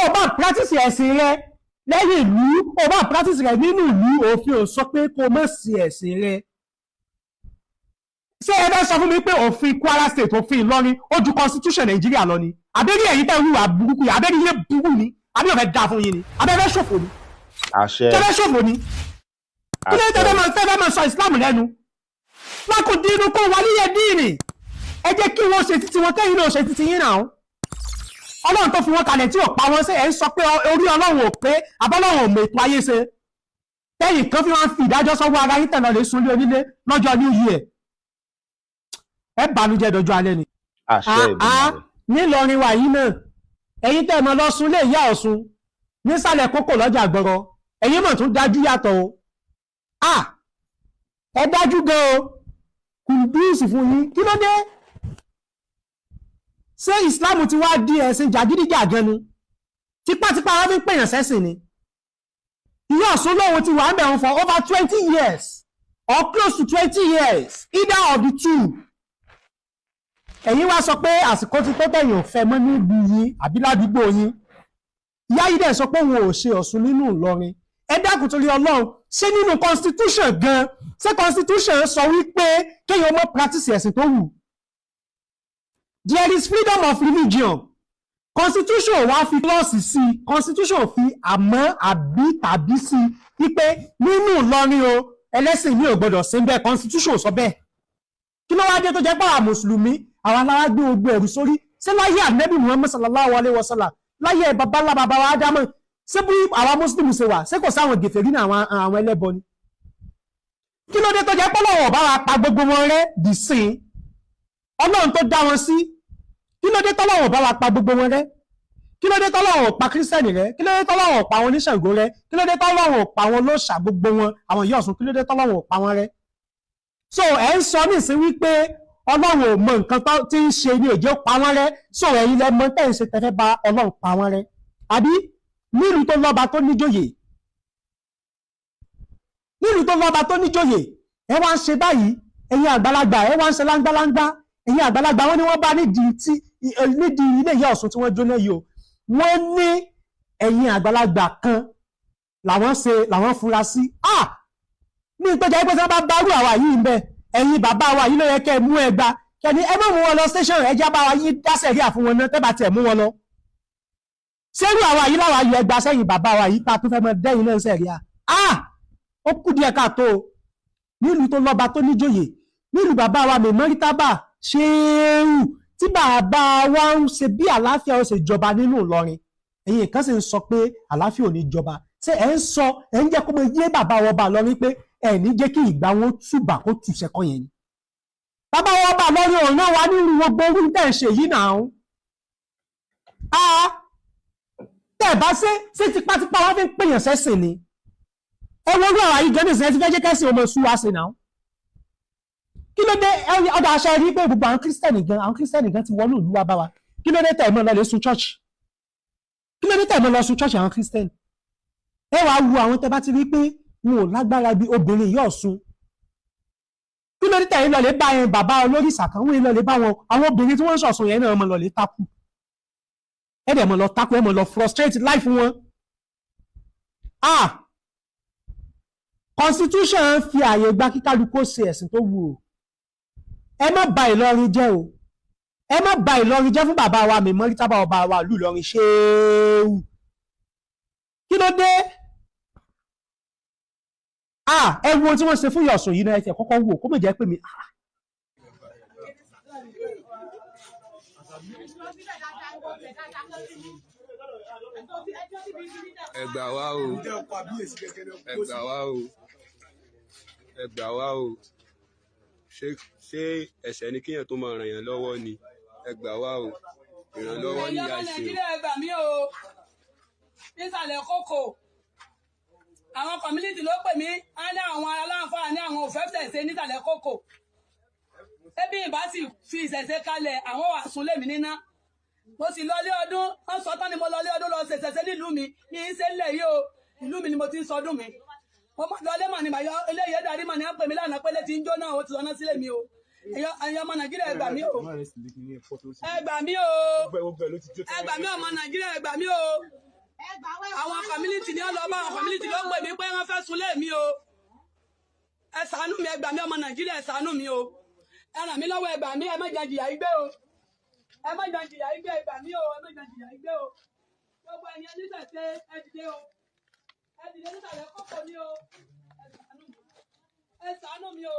Ó bá practice ẹ̀sìn rẹ̀ lẹ́yìn ìlú, ó bá practice rẹ̀ nínú ìlú, òfin ò sọ pé kó má sí ẹ̀sìn rẹ̀. Ṣé ẹ fẹ́ sọ fún mi pé òfin Kwara State, òfin Ìlọrin, ó ju constitution Nàìjíríà lọ ni? Àbẹ́rí ẹ̀yin tẹ́ ń hùwà burúkú yìí, àbẹ́rí ilé burú ni, àbí ó fẹ́ dáa fún yín ni, àbẹ́ fẹ́ ṣòfò ni? Àṣẹ. Tẹ́ fẹ́ ṣòfò ni? Kí ló dé tẹ́ fẹ́ máa sọ Islam lẹ́nu? Lákòdínú kó wálé díìnì. Ẹ jẹ́ kí wọ́n ṣe títí wọn, kẹ́yìn náà ṣe títí yín náà. Ọlọ́run tó fi wọ́n kalẹ̀ tí ò pa wọ́n ṣe, ẹ̀ ń sọ pé orí Ọlọ́run ò pé, àbọ́lọ́run ò mọ ètò ayé ṣe. Tẹ́yìn kan fi wọ́n fi ìdájọ́ sọ́wọ́ ara yín tẹ̀lé lè sunlé onílé lọ́jọ́ New Year. Ẹ bànújẹ́ dọjọ́ alẹ́ ni. Àṣẹ Èdùmàrè. Nílọrin wa yìí náà, ẹ̀yin tẹ́ mọ lọ sunlé ìyá Ọ̀ṣun nísàlẹ̀ kókò lọ́jà gbọrọ, ẹ̀yin mọ̀ tún dájú yàtọ̀ o. Ẹ dájú gan o, kùdùsì fún yín, kí ló dé? Ṣé Ìsìláàmù ti wá di ẹ̀sìn jàgídíjàgan ni? Tipátipá wọn fi ń pèèyàn sẹ́sìn ni. Ìyá Ọ̀ṣun lóhun ti wà ń bẹ̀rù for over 20 years or close to 20 years, either of the two. Ẹ̀yin wá sọ pé àsìkò ti tó tẹ̀yìn ò fẹ́ mọ́ níbi yín àbí ládùúgbò yín. Ìyá yìí dẹ̀ sọ pé òun ò ṣe Ọ̀ṣun nínú Ìlọrin. Ẹ dákun torí Ọlọ́run, ṣé nínú constitution gan, ṣé constitution sọ wípé kéèyàn mọ́ practice ẹ̀sìn tó wù? There is freedom of religion. Constitution wá fi clause sí, constitution fi àmọ́ àbí tàbí sí wípé nínú Ìlọrin o, ẹlẹ́sìn mi ò gbọdọ̀ sí bẹ́ẹ̀, constitution sọ bẹ́ẹ̀. Kí ló wá dé tó jẹ́ pé àwọn mùsùlùmí àwọn alára gbé gbogbo ẹ̀rù sórí? Ṣé láyé ànẹ́bì Muhammad sallallahu alayhi wa sallam, láyé baba ńlá baba wa Ádámọ̀, ṣé bí àwọn mùsùlùmí ṣe wà, ṣé kò sáwọn gèfèrí ní àwọn ẹlẹ́bọ ni? Kí ló dé tó jẹ́ pé Ọlọ́run bá wa pa gbogbo wọn rẹ́ dì sín? Ọlọ́run tó dá wọn sí, kí ló dé tọ́lọ́run bá wa pa gbogbo wọn rẹ́? Kí ló dé tọ́lọ́run pa kírísítẹ́nì rẹ́? Kí ló dé tọ́lọ́run pa àwọn oníṣàngó rẹ́? Kí ló dé tọ́lọ́run pa àwọn olóòṣà gbogbo wọn, àwọn ìyá Ọ̀ṣun, kí ló dé tọ́lọ́run pa wọn rẹ́? So ẹ̀ ń sọ nísìn wípé Ọlọ́run ò mọ nǹkan tí ń ṣe ní òjò pa wọ́n rẹ́. So ẹ̀yin lẹ mọ̀ tẹ́ ń ṣe tẹ́fẹ́ bá Ọlọ́run pa wọ́n rẹ́. Àbí nílùú tó lọ́ba tó níjòyè, nílùú tó lọ́ba tó níjòyè, ẹ wá ń ṣe báyìí, ẹ̀yin àgbàlagbà ẹ wá ń ṣe láńgbáláńgbá. Ẹ̀yin àgbàlagbà wọ́n ní wọ́n bá nídìí ilé ìyá Ọ̀ṣun tí wọ́n jóná yìí o, wọ́n ní ẹ̀yin àgbàlagbà kan làwọn ṣe làwọn fura sí. Ní ìpéjọ pé tí wọ́n bá bárù àwa yìí ń bẹ, Ẹ̀yin bàbá wa yìí ló yẹ kẹ́ ẹ mú ẹgba kẹ́ni ẹ má mú wọn lọ station, ẹ já bá wa yín dá sẹ̀ríà fún wọn náà tẹ́ bá tiẹ̀ mú wọn lọ. Sẹ́rù àwa yìí láwa yọ ẹgba sẹ́yìn bàbá wa yìí pa tó fẹ́ mọ dẹ́yìn náà sẹ̀ríà. Ah, ó kù díẹ̀ káàtó o. Nílùú tó lọ́ba tó níjòyè, nílùú bàbá wa Mẹ̀mọ́rítàbà Ṣéhù, tí bàbá wa ń ṣe bí àlàáfíà ó ṣe jọba nínú Ìlọrin, ẹ̀yin kan sì ń sọ pé àlàáfíà ò ní jọba. Ṣé ẹ̀ ń sọ, ẹ̀ ń jẹ́ kó mọ yé bàbá wa ọba Ìlọrin pé ẹ̀ ní jẹ́ kí ìgbà wọn túbà kó tùṣẹ́ kọ́ yẹn ni? Bàbá wa ọba Ìlọrin ọ̀ràn wa nínú gbogbo orú tẹ̀ ń ṣe yìí náà. Tẹ̀ bá ṣe ṣé tipátipá wọn fi ń pèèyàn sẹ́sìn ni? Ẹ wo orú àwọn àyíjọ ní ìsìn ẹ ti fẹ́ jẹ́ kẹ́sìn ọmọ sú wa sí náà. Kí ló dé? Ọ̀dọ̀ aṣọ rí pé gbogbo àwọn kírísítẹ́nì gan ti wọnú ìlú wa bá wa. Kí ló dé tẹ̀ mọ́ lọ lè sun church? Kí ló dé tẹ̀ mọ́ lọ sun church àwọn kírísítẹ́nì? Ẹ wàá wo àwọn tẹ bá ti rí pé wọn ò lágbára bí obìnrin yóò sun. Kí ló dé tẹ̀ lọ lè bá yẹn bàbá olórìṣà kan, wọ́n lọ lè bá wọn àwọn obìnrin tí wọ́n ń ṣọ̀sùn yẹn náà mọ́ lọ lè takú. Ẹ dẹ̀ mọ́ lọ takú, ẹ mọ́ lọ frustrate life wọn. Ah, constitution fi àyè gba kíkálukú ṣe ẹ̀sìn tó wù o. Ẹ má bà Ìlọrin jẹ́ o. Ẹ má bà Ìlọrin jẹ́ fún bàbá wa Mẹ̀mọ́rítàbà ọba wa ìlú Ìlọrin Ṣéhù. Kí ló dé? Ah, ẹ wo ohun tí wọ́n ṣe fún Ìyọ̀sùn yìí náà, ẹ tiẹ̀ kọ́kọ́ wò kó mọ̀ jẹ́ pé mi. Ẹ gbà wá o, ẹ gbà wá o, ẹ gbà wá o. Ṣé ẹ̀ṣẹ̀ ni kéèyàn tó máa ràn yàn lọ́wọ́ ni? Ẹ gbà wá o, ìrànlọ́wọ́ ni Ẹ̀yin ìyá ọmọ ṣe o. Nàìjíríà, ẹ gbà mí o. Nísàlẹ̀ kókò, àwọn community ló pè mí á ní àwọn aláǹfààní àwọn òfẹ́ ṣẹ̀ṣẹ̀ nísàlẹ̀ kókò. Ebi ìbá sì fi ìṣẹ̀ṣẹ̀ kalẹ̀, àwọn wà sùn lèmi níná. Mo sì lọlé ọdún, wọ́n sọ tán ni mo lọlé ọdún lọ ṣẹ̀ṣẹ̀ nílùú mi. Mi ń ṣe ńlẹ̀ yìí o, ìlú mi ni mo ti ń sọdún mi. Mo mọ lọlé mà ní màyọ eléyìí darí mà ní à ń pè mí lánàá pé létí ń jóná, ó ti sọná sílẹ̀ mi o. Ẹ̀yin ọmọ Nàìjíríà, ẹ gbà mí o, ẹ gbà mí o, ẹ gbà mí ọmọ Nàìjíríà, ẹ gbà mí o. Àwọn community ni ó lọ bá, àwọn community ló pè mí pé wọ́n fẹ́ sunlé mi o. Ẹ ṣàánú mi, ẹ gbà mí ọmọ Nàìjíríà, ẹ ṣàánú mi o, ẹ ràn mí lọ́wọ́, ẹ gbà mí, ẹ má jẹ́ jìyà igbé o, ẹ má jẹ́ jìyà igbé, ẹ gbà mí o, ẹ má jẹ́ jìyà igbé o. Gbogbo ẹ̀yin oníṣẹ̀ṣe, ẹ dìde o, ẹ dìde nísàlẹ̀ kókò ní o. Ẹ ṣàánú mi, ẹ ṣàánú mi o.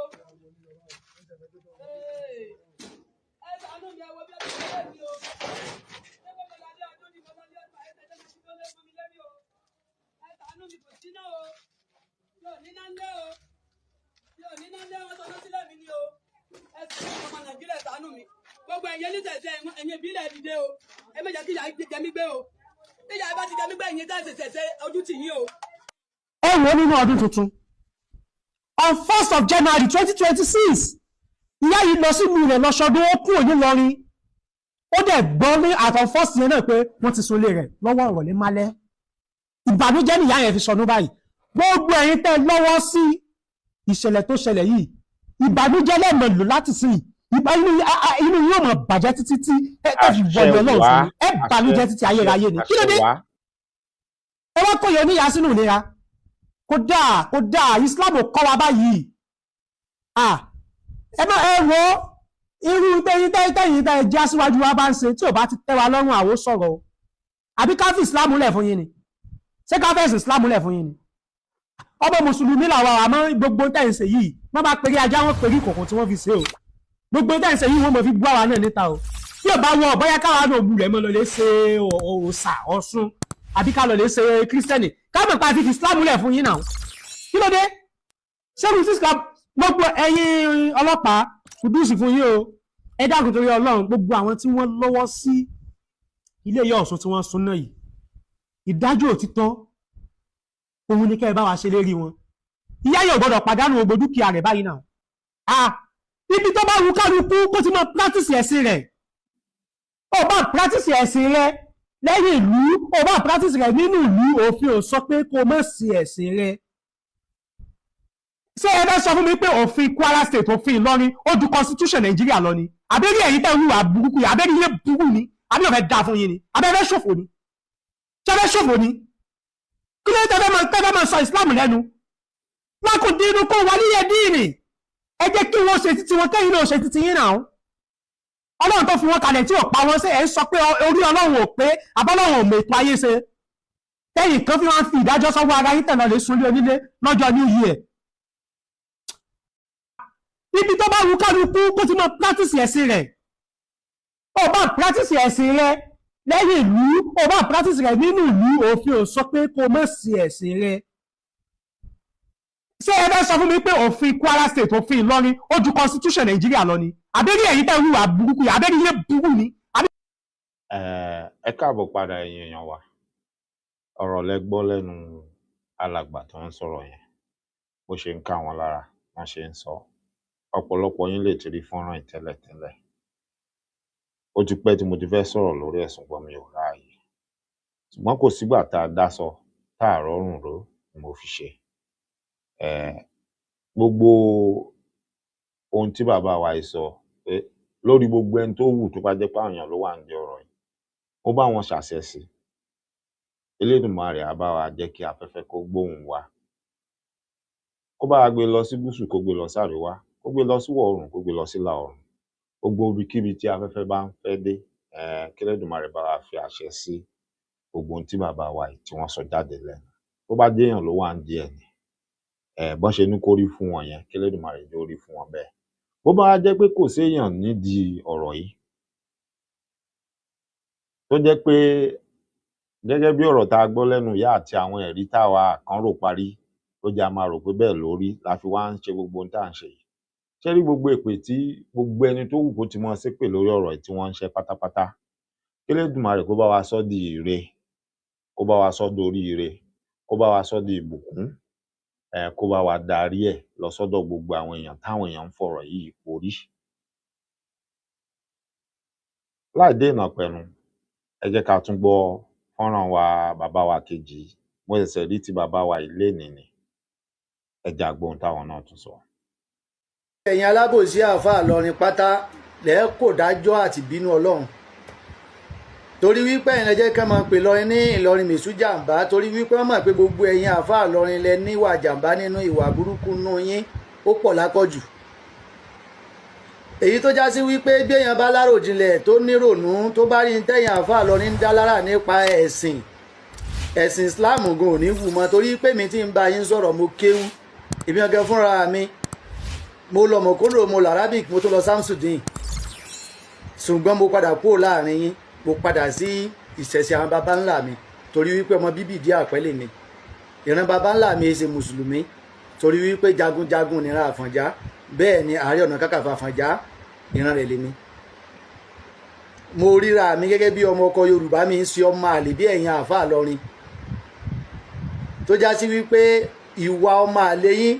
Ẹ ṣàánú mi, ẹ wo bí ẹ ti ṣe mi o. Ṣé mo lọ lé ọdún ni mo lọ lé ọdún àyẹ̀tẹ̀ tó ti tó lé fún mi lẹ́mí o. Ẹ ṣàánú mi, kò sí náà o, mi ò ní náà lé o, mi ò ní náà lé, wọn sọ sílẹ̀ mi ni o. Ẹ ṣàánú mi ọmọ Nàìjíríà, ẹ ṣàánú mi. Gbogbo ẹ̀yin oníṣẹ̀ṣe, ẹ̀yin ìbílẹ̀, ẹ dìde o. Ẹ má jẹ́ kí ìyà jẹ mí gbé o. Tí ìyà bá ti jẹ mí gbé, ẹ̀yin tẹ́ ṣẹ̀ṣẹ̀, ojú tì yín o. Ẹ wò ó nínú ọdún tuntun, on 1st of January 2026, ìyá yìí lọ sílùú rẹ̀ lọ́sọdún, ó kúrò nílọrin, ó dẹ̀ gbọ́ ní àtọ̀ first yẹn náà pé wọ́n ti sunlé rẹ̀ lọ́wọ́ ìrọ̀lẹ́ málẹ́. Ìbànújẹ́ nìyá yẹn fi sọnù báyìí. Gbogbo ẹ̀yin tẹ́ lọ́wọ́ sí ìṣẹ̀lẹ̀ tó ṣẹlẹ̀ yìí, ìbànújẹ́ lẹ́mọ̀ lò láti sìn inú yóò mọ̀ bàjẹ́ títí tí ẹ fi wọlé Ọlọ́run fún mi. Ẹ bànújẹ́ títí ayérayé ni. Kí ló dé? Ẹ wá kó yẹ oníyà sínú ìlera. Kò dáa, kò dáa. Islam kọ́ wa báyìí. Ẹ má ẹ wo irú tẹ́yìn tẹ́yìn tẹ́ jẹ́ aṣíwájú wa bá ń ṣe tí ò bá ti tẹ́ wa lọ́rùn, àwọ̀ sọ̀rọ̀ o. Àbí ká fi Islam lẹ̀ fún yín ni? Ṣé ká fẹ̀sìn Islam lẹ̀ fún yín ni? Ọmọ mùsùlùmí làwọn, àmọ́ gbogbo tẹ́ ń ṣe yìí, wọ́n bá perí ajá, wọ́n perí ìkòkò tí wọ́n fi ṣe o. Gbogbo tẹ́ ń ṣe yìí, wọ́n mọ̀ fi bú àwa náà níta o. Tí ò bá wọ bóyá káwa náà wulẹ̀ mọ́ lọ lè ṣe òòṣà Ọ̀ṣun, àbí ká lọ lè ṣe kírísítẹ́nì, ká mọ̀ pa àti fi Islam lẹ̀ fún yín náà. Kí ló dé? Ṣé kò sí Islam? Gbogbo ẹ̀yin ọlọ́pàá, kùdùsì fún yín o. Ẹ dákun torí Ọlọ́run, gbogbo àwọn tí wọ́n lọ́wọ́ sí ilé ìyá Ọ̀ṣun tí wọ́n sún náà yìí, ìdájọ́ òtítọ́ òun ni kẹ́ ẹ bá wa ṣe lérí wọn. Ìyá yóò gbọ́dọ̀ pàdánù gbogbo dúkìá rẹ̀ báyìí náà. Ah, ibi tó bá wù kálukú kó ti máa practice ẹ̀sìn rẹ̀. Ó bá practice ẹ̀sìn rẹ̀ lẹ́yìn ìlú, ó bá practice rẹ̀ nínú ìlú, òfin ò sọ pé kó má sí ẹ̀sìn rẹ̀. Ṣé ẹ fẹ́ sọ fún mi pé òfin Kwara State, òfin Ìlọrin, ó ju constitution Nàìjíríà lọ ni? Àbẹ́rí ẹ̀yin tẹ́ ń hùwà burúkú yìí, àbẹ́rí ilé burúkú ni, àbí ọ̀fẹ́ da fún yín ni? Àbẹ́ fẹ́ ṣòfò ni? Ṣé fẹ́ ṣòfò ni? Kí ló tẹ́ fẹ́ máa sọ Islam lẹ́nu? Lákòdínú kó wà níyẹ díìnì. Ẹ jẹ́ kí wọ́n ṣe títí wọn, kẹ́yìn náà ṣe títí yín náà. Ọlọ́run tó fi wọn kalẹ̀ tí ò pa wọn, ṣe ẹ̀ ń sọ pé orí Ọlọ́run ò pé, abọ́lọ́run ò mọ ètò ayé ṣe? Tẹ́yìn kan fi wọ́n fi ìdájọ́ sọ́wọ́ ara yín, tẹ̀lé lè sunlé onílé lọ́jọ́ New Year. Ibi tó bá wù kálukú kó ti mọ practice ẹ̀sìn rẹ̀. Ó bá practice ẹ̀sìn rẹ̀ lẹ́yìn ìlú, ó bá practice rẹ̀ nínú ìlú, òfin ò sọ pé kó má sí ẹ̀sìn rẹ̀. Ṣé ẹ fẹ́ sọ fún mi pé òfin Kwara State, òfin Ìlọrin, ó ju constitution Nàìjíríà lọ ni? Àbẹ́rí ẹ̀yin tẹ́ wúwà burúkú yìí, àbẹ́rí yé burú ni. Ẹ káàbọ̀ padà, ẹ̀yin èèyàn wa. Ọ̀rọ̀ lẹ gbọ́ lẹ́nu alàgbà tó ń sọ̀rọ̀ yẹn. Bó ṣe ń ká wọn lára wọ́n ṣe ń sọ. Ọ̀pọ̀lọpọ̀ yín lè ti rí fọ́nrán yìí tẹ́lẹ̀tẹ́lẹ̀. Ó ti pẹ́ tí mo ti fẹ́ sọ̀rọ̀ lórí ẹ̀, ṣùgbọ́n mi ò ráàyè. Ṣùgbọ́n kò sígbà tá a dá sọ tá a rọ́rùn ró ni mo fi ṣe. Gbogbo ohun tí bàbá wa yìí sọ pé lórí gbogbo ẹni tó wù tó bá jẹ́ pé àwọn èèyàn ló wà nídìí ọ̀rọ̀ yìí, ó bá wọn ṣàṣẹ sí. Elédùmarè á bá wa jẹ́ kí afẹ́fẹ́ kó gbóhùn wa, kó bá wa gbé lọ sí gúúsù, kó gbé lọ sáríwá, kó gbé lọ síwọ̀ oòrùn, kó gbé lọ sílà oòrùn, gbogbo ibikíbi tí afẹ́fẹ́ bá ń fẹ́ dé. Kí Elédùmarè bá wa fi àṣẹ sí gbogbo ohun tí bàbá wa yìí tí wọ́n sọ jáde lẹ́nu. Tó bá jéèyàn ló wà nídìí ẹ̀ ni, bọ́n ṣe ní kó rí fún wọn yẹn, kí Elédùmarè jẹ́ ó rí fún wọn bẹ́ẹ̀. Bó bá wá jẹ́ pé kò séèyàn nídìí ọ̀rọ̀ yìí, tó jẹ́ pé gẹ́gẹ́ bí ọ̀rọ̀ tá a gbọ́ lẹ́nu ìyá àti àwọn ẹ̀rí táwa kan rò parí ló jẹ́ a máa rò pé bẹ́ẹ̀ ló rí, la fi wá ń ṣe gbogbo ohun tá à ń ṣe yìí. Ṣé rí gbogbo èpè tí gbogbo ẹni tó wù kó ti mọ́ ṣépè lórí ọ̀rọ̀ yìí tí wọ́n ń ṣe pátápátá, kí Elédùmarè kó bá wa sọ́ di ire, kó bá wa sọ́ dorí ire, kó bá wa sọ́ di ìbùkún, kó bá wa darí ẹ̀ lọ sọ́dọ̀ gbogbo àwọn èèyàn táwọn èèyàn ń fọ̀rọ̀ yìí porí. Láì dènà pẹ̀nu, ẹ jẹ́ ká tún gbọ́ fọ́nrán wa bàbá wa kejì yìí. Mo ṣẹ̀ṣẹ̀ rí ti bàbá wa yìí lénìí ni. Ẹ jẹ́ á gbọ́ ohun táwọn náà tún sọ. Ẹ̀yin alábòsí àáfàá Ìlọrin pátá lẹ́ẹ̀ kò dájọ́ àti bínú Ọlọ́run, torí wípé ẹ̀yin lẹ jẹ́ ká máa pè Ìlọrin ní Ìlọrin mẹ̀sú jàǹbá, torí wípé wọ́n mọ̀ pé gbogbo ẹ̀yin àáfàá Ìlọrin lẹ níwà jàǹbá nínú, ìwà burúkú nú yín ó pọ̀ lápọ̀jù, èyí tó já sí wípé bí èèyàn bá láròjinlẹ̀ tó nírònú, tó bá rí tẹ̀yìn àáfàá Ìlọrin ń dá lára nípa ẹ̀sìn ẹ̀sìn Islam gan ò ní wù mọ́, torí pé mi ti ń bá yín sọ̀rọ̀, mo kéwú, èmi ọ̀gá fúnra mi, mo lọ mọ̀kólò, mo lọ Arabic, mo tó lọ Samsudeen, ṣùgbọ́n mo padà kúrò láàrin yín, mo padà sí ìṣẹ̀ṣẹ̀ àwọn baba ńlá mi, torí wípé ọmọ bíbí ìdí àpẹ́lẹ̀ mi, ìran baba ńlá mi ṣe mùsùlùmí, torí wípé jagunjagun nìran Àfọ̀njá, bẹ́ẹ̀ ni Ààrẹ Ọ̀nà Kakanfò Àfọ̀njá ìran rẹ̀ lèmi. Mo ríra mi gẹ́gẹ́ bí ọmọ ọkọ Yorùbá, mi ń ṣe ọmọ àlè bí ẹ̀yin àáfàá Ìlọrin, tó já sí wípé ìwà ọmọ àlè yín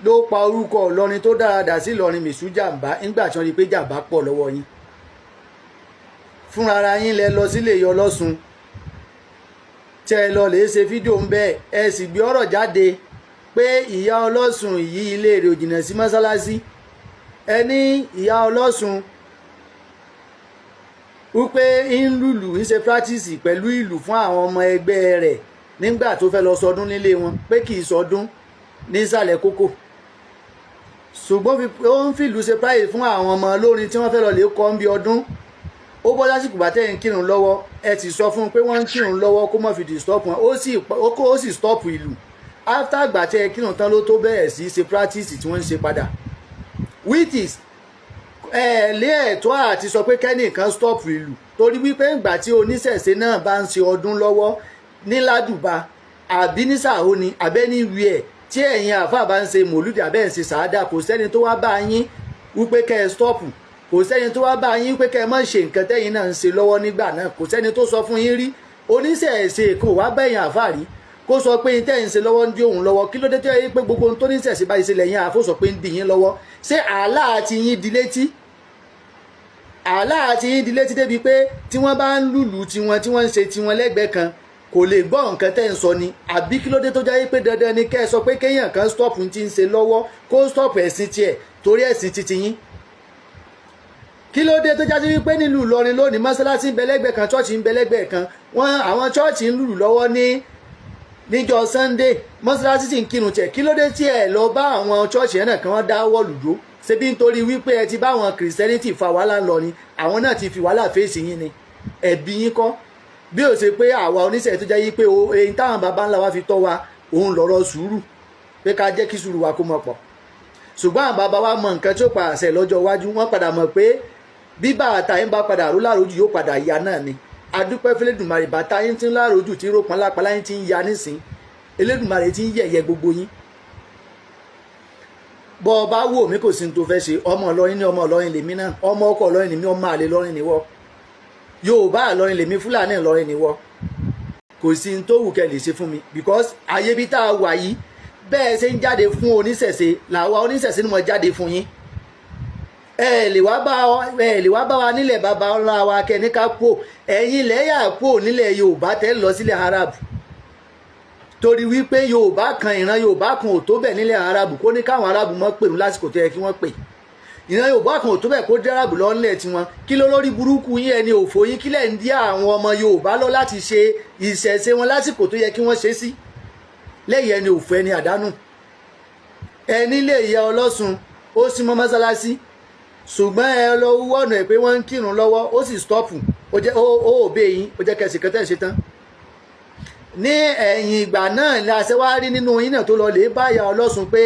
ló pa orúkọ Ìlọrin tó dára dà sí Ìlọrin mìsú jàǹbá nígbà tí wọ́n rí i pé jàǹbá pọ̀ lọ́wọ́ yín. Fúnra yín lẹ lọ sílé yọ lọ́sùn, tẹ́ ẹ lọ lè ṣe fídíò ń bẹ́ẹ̀, ẹ sì gbé ọ̀rọ̀ jáde pé ìyá ọlọ́sùn yìí ilé rẹ̀ ò jìnnà sí mọ́sálásí. Ẹ ní ìyá ọlọ́sùn wípé ń lùlù ń ṣe practice pẹ̀lú ìlù fún àwọn ọmọ ẹgbẹ́ rẹ̀ nígbà tó fẹ́ lọ sọdún nílé wọn, pé kì í sọdún nísàlẹ̀ kókò, ṣùgbọ́n ó ń fìlú ṣe practice fún àwọn ọmọ olórin tí wọ́n fẹ́ lọ lè kọ́ ń bí ọdún. Ó bọ́ lásìkò bàtẹ́ ń kírun lọ́wọ́, ẹ sì sọ fún un pé wọ́n ń kírun lọ́wọ́ kó má fi disturb wọn, ó sì stop ìlù. After àgbà tẹ́ kírun tán ló tó bẹ̀rẹ̀ sí ṣe practice tí wọ́n ń ṣe padà, which is ẹ lé ẹ̀tọ́ àti sọ pé kẹ́nìkan stop ìlù, torí wípé ìgbà tí oníṣẹ̀ṣe náà bá ń ṣe ọdún lọ́wọ́ ní ládùbà àbí ní sàhóni àbẹ́ni wíẹ̀ tí ẹ̀yin àáfàá bá ń ṣe mòlúdì àbẹ́ ń ṣe sàádà, kò sẹ́ni tó wá bá yín wípé kẹ́ ẹ stop, kò sẹ́ni tó wá bá yín pé kẹ́ ẹ má ṣe nǹkan tẹ́yin náà ń ṣe lọ́wọ́ nígbà náà, kò sẹ́ni tó sọ fún yín rí. Oníṣẹ̀ṣe kò wá bẹ̀yìn àáfàá rí kó sọ pé yín tẹ́yin ṣe lọ́wọ́ ń dí òun lọ́wọ́. Kí ló dé tó yẹ pé gbogbo ohun tó níṣẹ̀ṣe báyìí ṣe lẹ́yìn àáfò sọ pé ń dì yín lọ́wọ́? Ṣé àlá àti yín di létí? Àlá àti yín di létí débi pé tí wọ́n bá ń lùlù tiwọn tí wọ́n ń ṣe tiwọn lẹ́gbẹ̀ẹ́ kan kò lè gbọ́ nǹkan tẹ́ ń sọ ni? Àbí kí ló dé tó jẹ́ pé dandan ni kẹ́ ẹ sọ pé kéèyàn kan stop ti ń ṣe lọ́wọ́, kó stop ẹ̀sìn tiẹ̀ torí ẹ̀sìn titi yín? Kí ló dé tó já sí wípé nílùú Ìlọrin lónìí mọ́sálásí ń bẹ lẹ́gbẹ̀ẹ́ kan, chọ́ọ̀chì ń bẹ lẹ́gbẹ̀ẹ́ kan, wọ́n àwọn chọ́ọ̀chì ń lùlù lọ́wọ́ ní níjọ́ Sunday, mọ́sálásí sì ń kírun tiẹ̀. Kí ló dé tí ẹ lọ bá àwọn chọ́ọ̀chì yẹn náà kí wọ́n dá wọ́ọ̀lù dúró? Ṣebí nítorí wípé ẹ ti bá àwọn Christianity fa wàhálà lọ ni àwọn náà ti fi wàhálà fèsì yín ni, ẹ̀bi yín kọ́. Bí ó ṣe pé àwa oníṣẹ́ tó jẹ́ yí pé eyín táwọn baba ńlá wa fi tọ́ wa òun lọ́rọ̀ sùúrù, pé ká jẹ́ kí sùúrù wa kó mọ̀ pọ̀. Ṣùgbọ́n àwọn baba wa mọ nǹkan tí ó pa àṣẹ lọ́jọ́ iwájú, wọ́n padà mọ̀ pé bí bàtà yín bá padà ró lárojú yóò padà ya náà ni. Adúpẹ́ f'Elédùmarè, bàtà yín ti ń lárojú tí ró pọnlápọnlá yín ti ń ya nísìn, Elédùmarè ti ń yẹ̀yẹ́ gbogbo yín. Bọ́ ọ bá wò mí kò sí ní tó fẹ́ ṣe, ọmọ Ìlọrin ní ọmọ Ìlọrin lèmi náà, ọmọ ọkọ Ìlọrin lèmi, ọmọ àlè Ìlọrin nìwọ, Yorùbá Ìlọrin lèmi, Fúlàní Ìlọrin nìwọ. Kò sí ní tó wù kẹ́ lè ṣe fún mi, because ayé bí tá a wà yìí, bẹ́ẹ̀ ṣe ń jáde fún oníṣẹ̀ṣe làwa oníṣẹ̀ṣe ni mo jáde fún yín. Ẹ lè wá bá wa nílẹ̀ bàbá ńlá wa kẹ́ni ká kú, ẹ̀yin lẹ́yà kú nílẹ̀ Yorùbá tẹ́ lọ sílẹ̀ Arab, torí wípé Yorùbá kan, ìran Yorùbá kan ò tó bẹ̀ nílẹ̀ Arab kó ní káwọn Arab mọ́ pèrú lásìkò tó yẹ kí wọ́n pè. Ìran Yorùbá kan ò tó bẹ̀ kó dé Arab lọ nílẹ̀ tiwọn. Kí ló lórí burúkú yín, ẹni òfò yín, kílẹ̀ ń dí àwọn ọmọ Yorùbá lọ láti ṣe ìṣẹ̀ṣe wọn lásìkò tó yẹ kí wọ́n ṣe sí? Lẹ́yìn ẹni òfò, ẹni àdánù, ẹni lè yẹ Ọlọ́sùn ó sì mọ́ mọ́sálásí, ṣùgbọ́n ẹ lọ wọ́nà ẹ̀ pé wọ́n ń kírun lọ́wọ́, ó sì stọ́ọ̀pù, ó jẹ́ ó òbí yín, ó jẹ́ kẹsì kẹtẹ́ ṣe tán. Ní ẹ̀yìn ìgbà náà ni àṣẹ wá rí nínú yín náà tó lọ lè báyà Ọlọ́sùn pé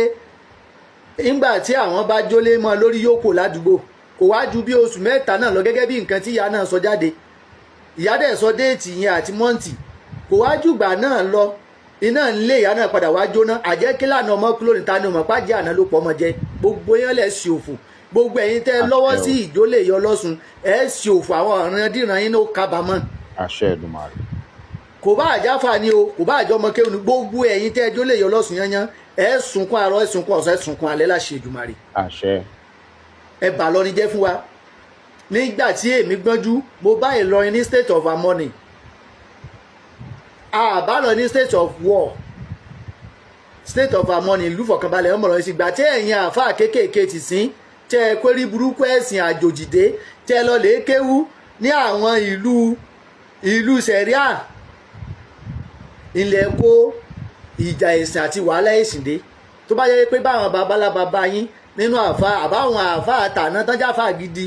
ńgbà tí àwọn bá jólé mọ́ lórí yòókù ládùúgbò, kò wá ju bí oṣù mẹ́ta náà lọ, gẹ́gẹ́ bí nǹkan tí ìyá náà sọ jáde. Ìyá dẹ̀ sọ déètì yẹn àti mọ́ǹtì, kò wá jùgbà náà lọ, iná ńlé ìyá náà padà wá jóná. Àjẹ́ kí lànà ọmọ kúló níta ni ọmọ pàjẹ́ àná ló pọ̀ ọmọ jẹ. Gbogbo yẹn lẹ̀ sí òfò, gbogbo ẹ̀yin tẹ́ lọ́wọ́ sí ìjólè yọ Ọlọ́sùn ẹ̀ sí òfò, àwọn ọ̀ràn díran yín ló kábàámọ̀. Àṣẹ Èdùmàrè. Kò bá àjáfà ni o, kò bá àjọ ọmọ kéwòn ni, gbogbo ẹ̀yin tẹ́ jólè yọ Ọlọ́sùn yányán ẹ̀ sunkún àárọ̀, ẹ̀ sunkún ọ̀sán, ẹ̀ sunkún alẹ́ láṣẹ Èdùmàrè. Àṣẹ. Ẹ bà lọ́ni jẹ́ fún wa. Nígbà tí èmi gbọ́njú, mo bá Ìlọrin ní state of harmony, àbá lọ ní state of war, state of harmony, ìlú fọkànbalẹ̀ ọmọ rẹ̀ sì gbà tí ẹ̀yin àáfàá kéékèèké ti sìn tẹ́ ẹ kórí burúkú ẹ̀sìn àjòjìdé tẹ́ ẹ lọ lè kéwú ní àwọn ìlú sẹ̀ríà, ilẹ̀ kó ìjà ẹ̀sìn àti wàhálà ẹ̀sìn dé. Tó bá yẹ pé báwọn babalábaba yín nínú àáfàá àbáwọn àáfàá àtàná tánjáfàá gidi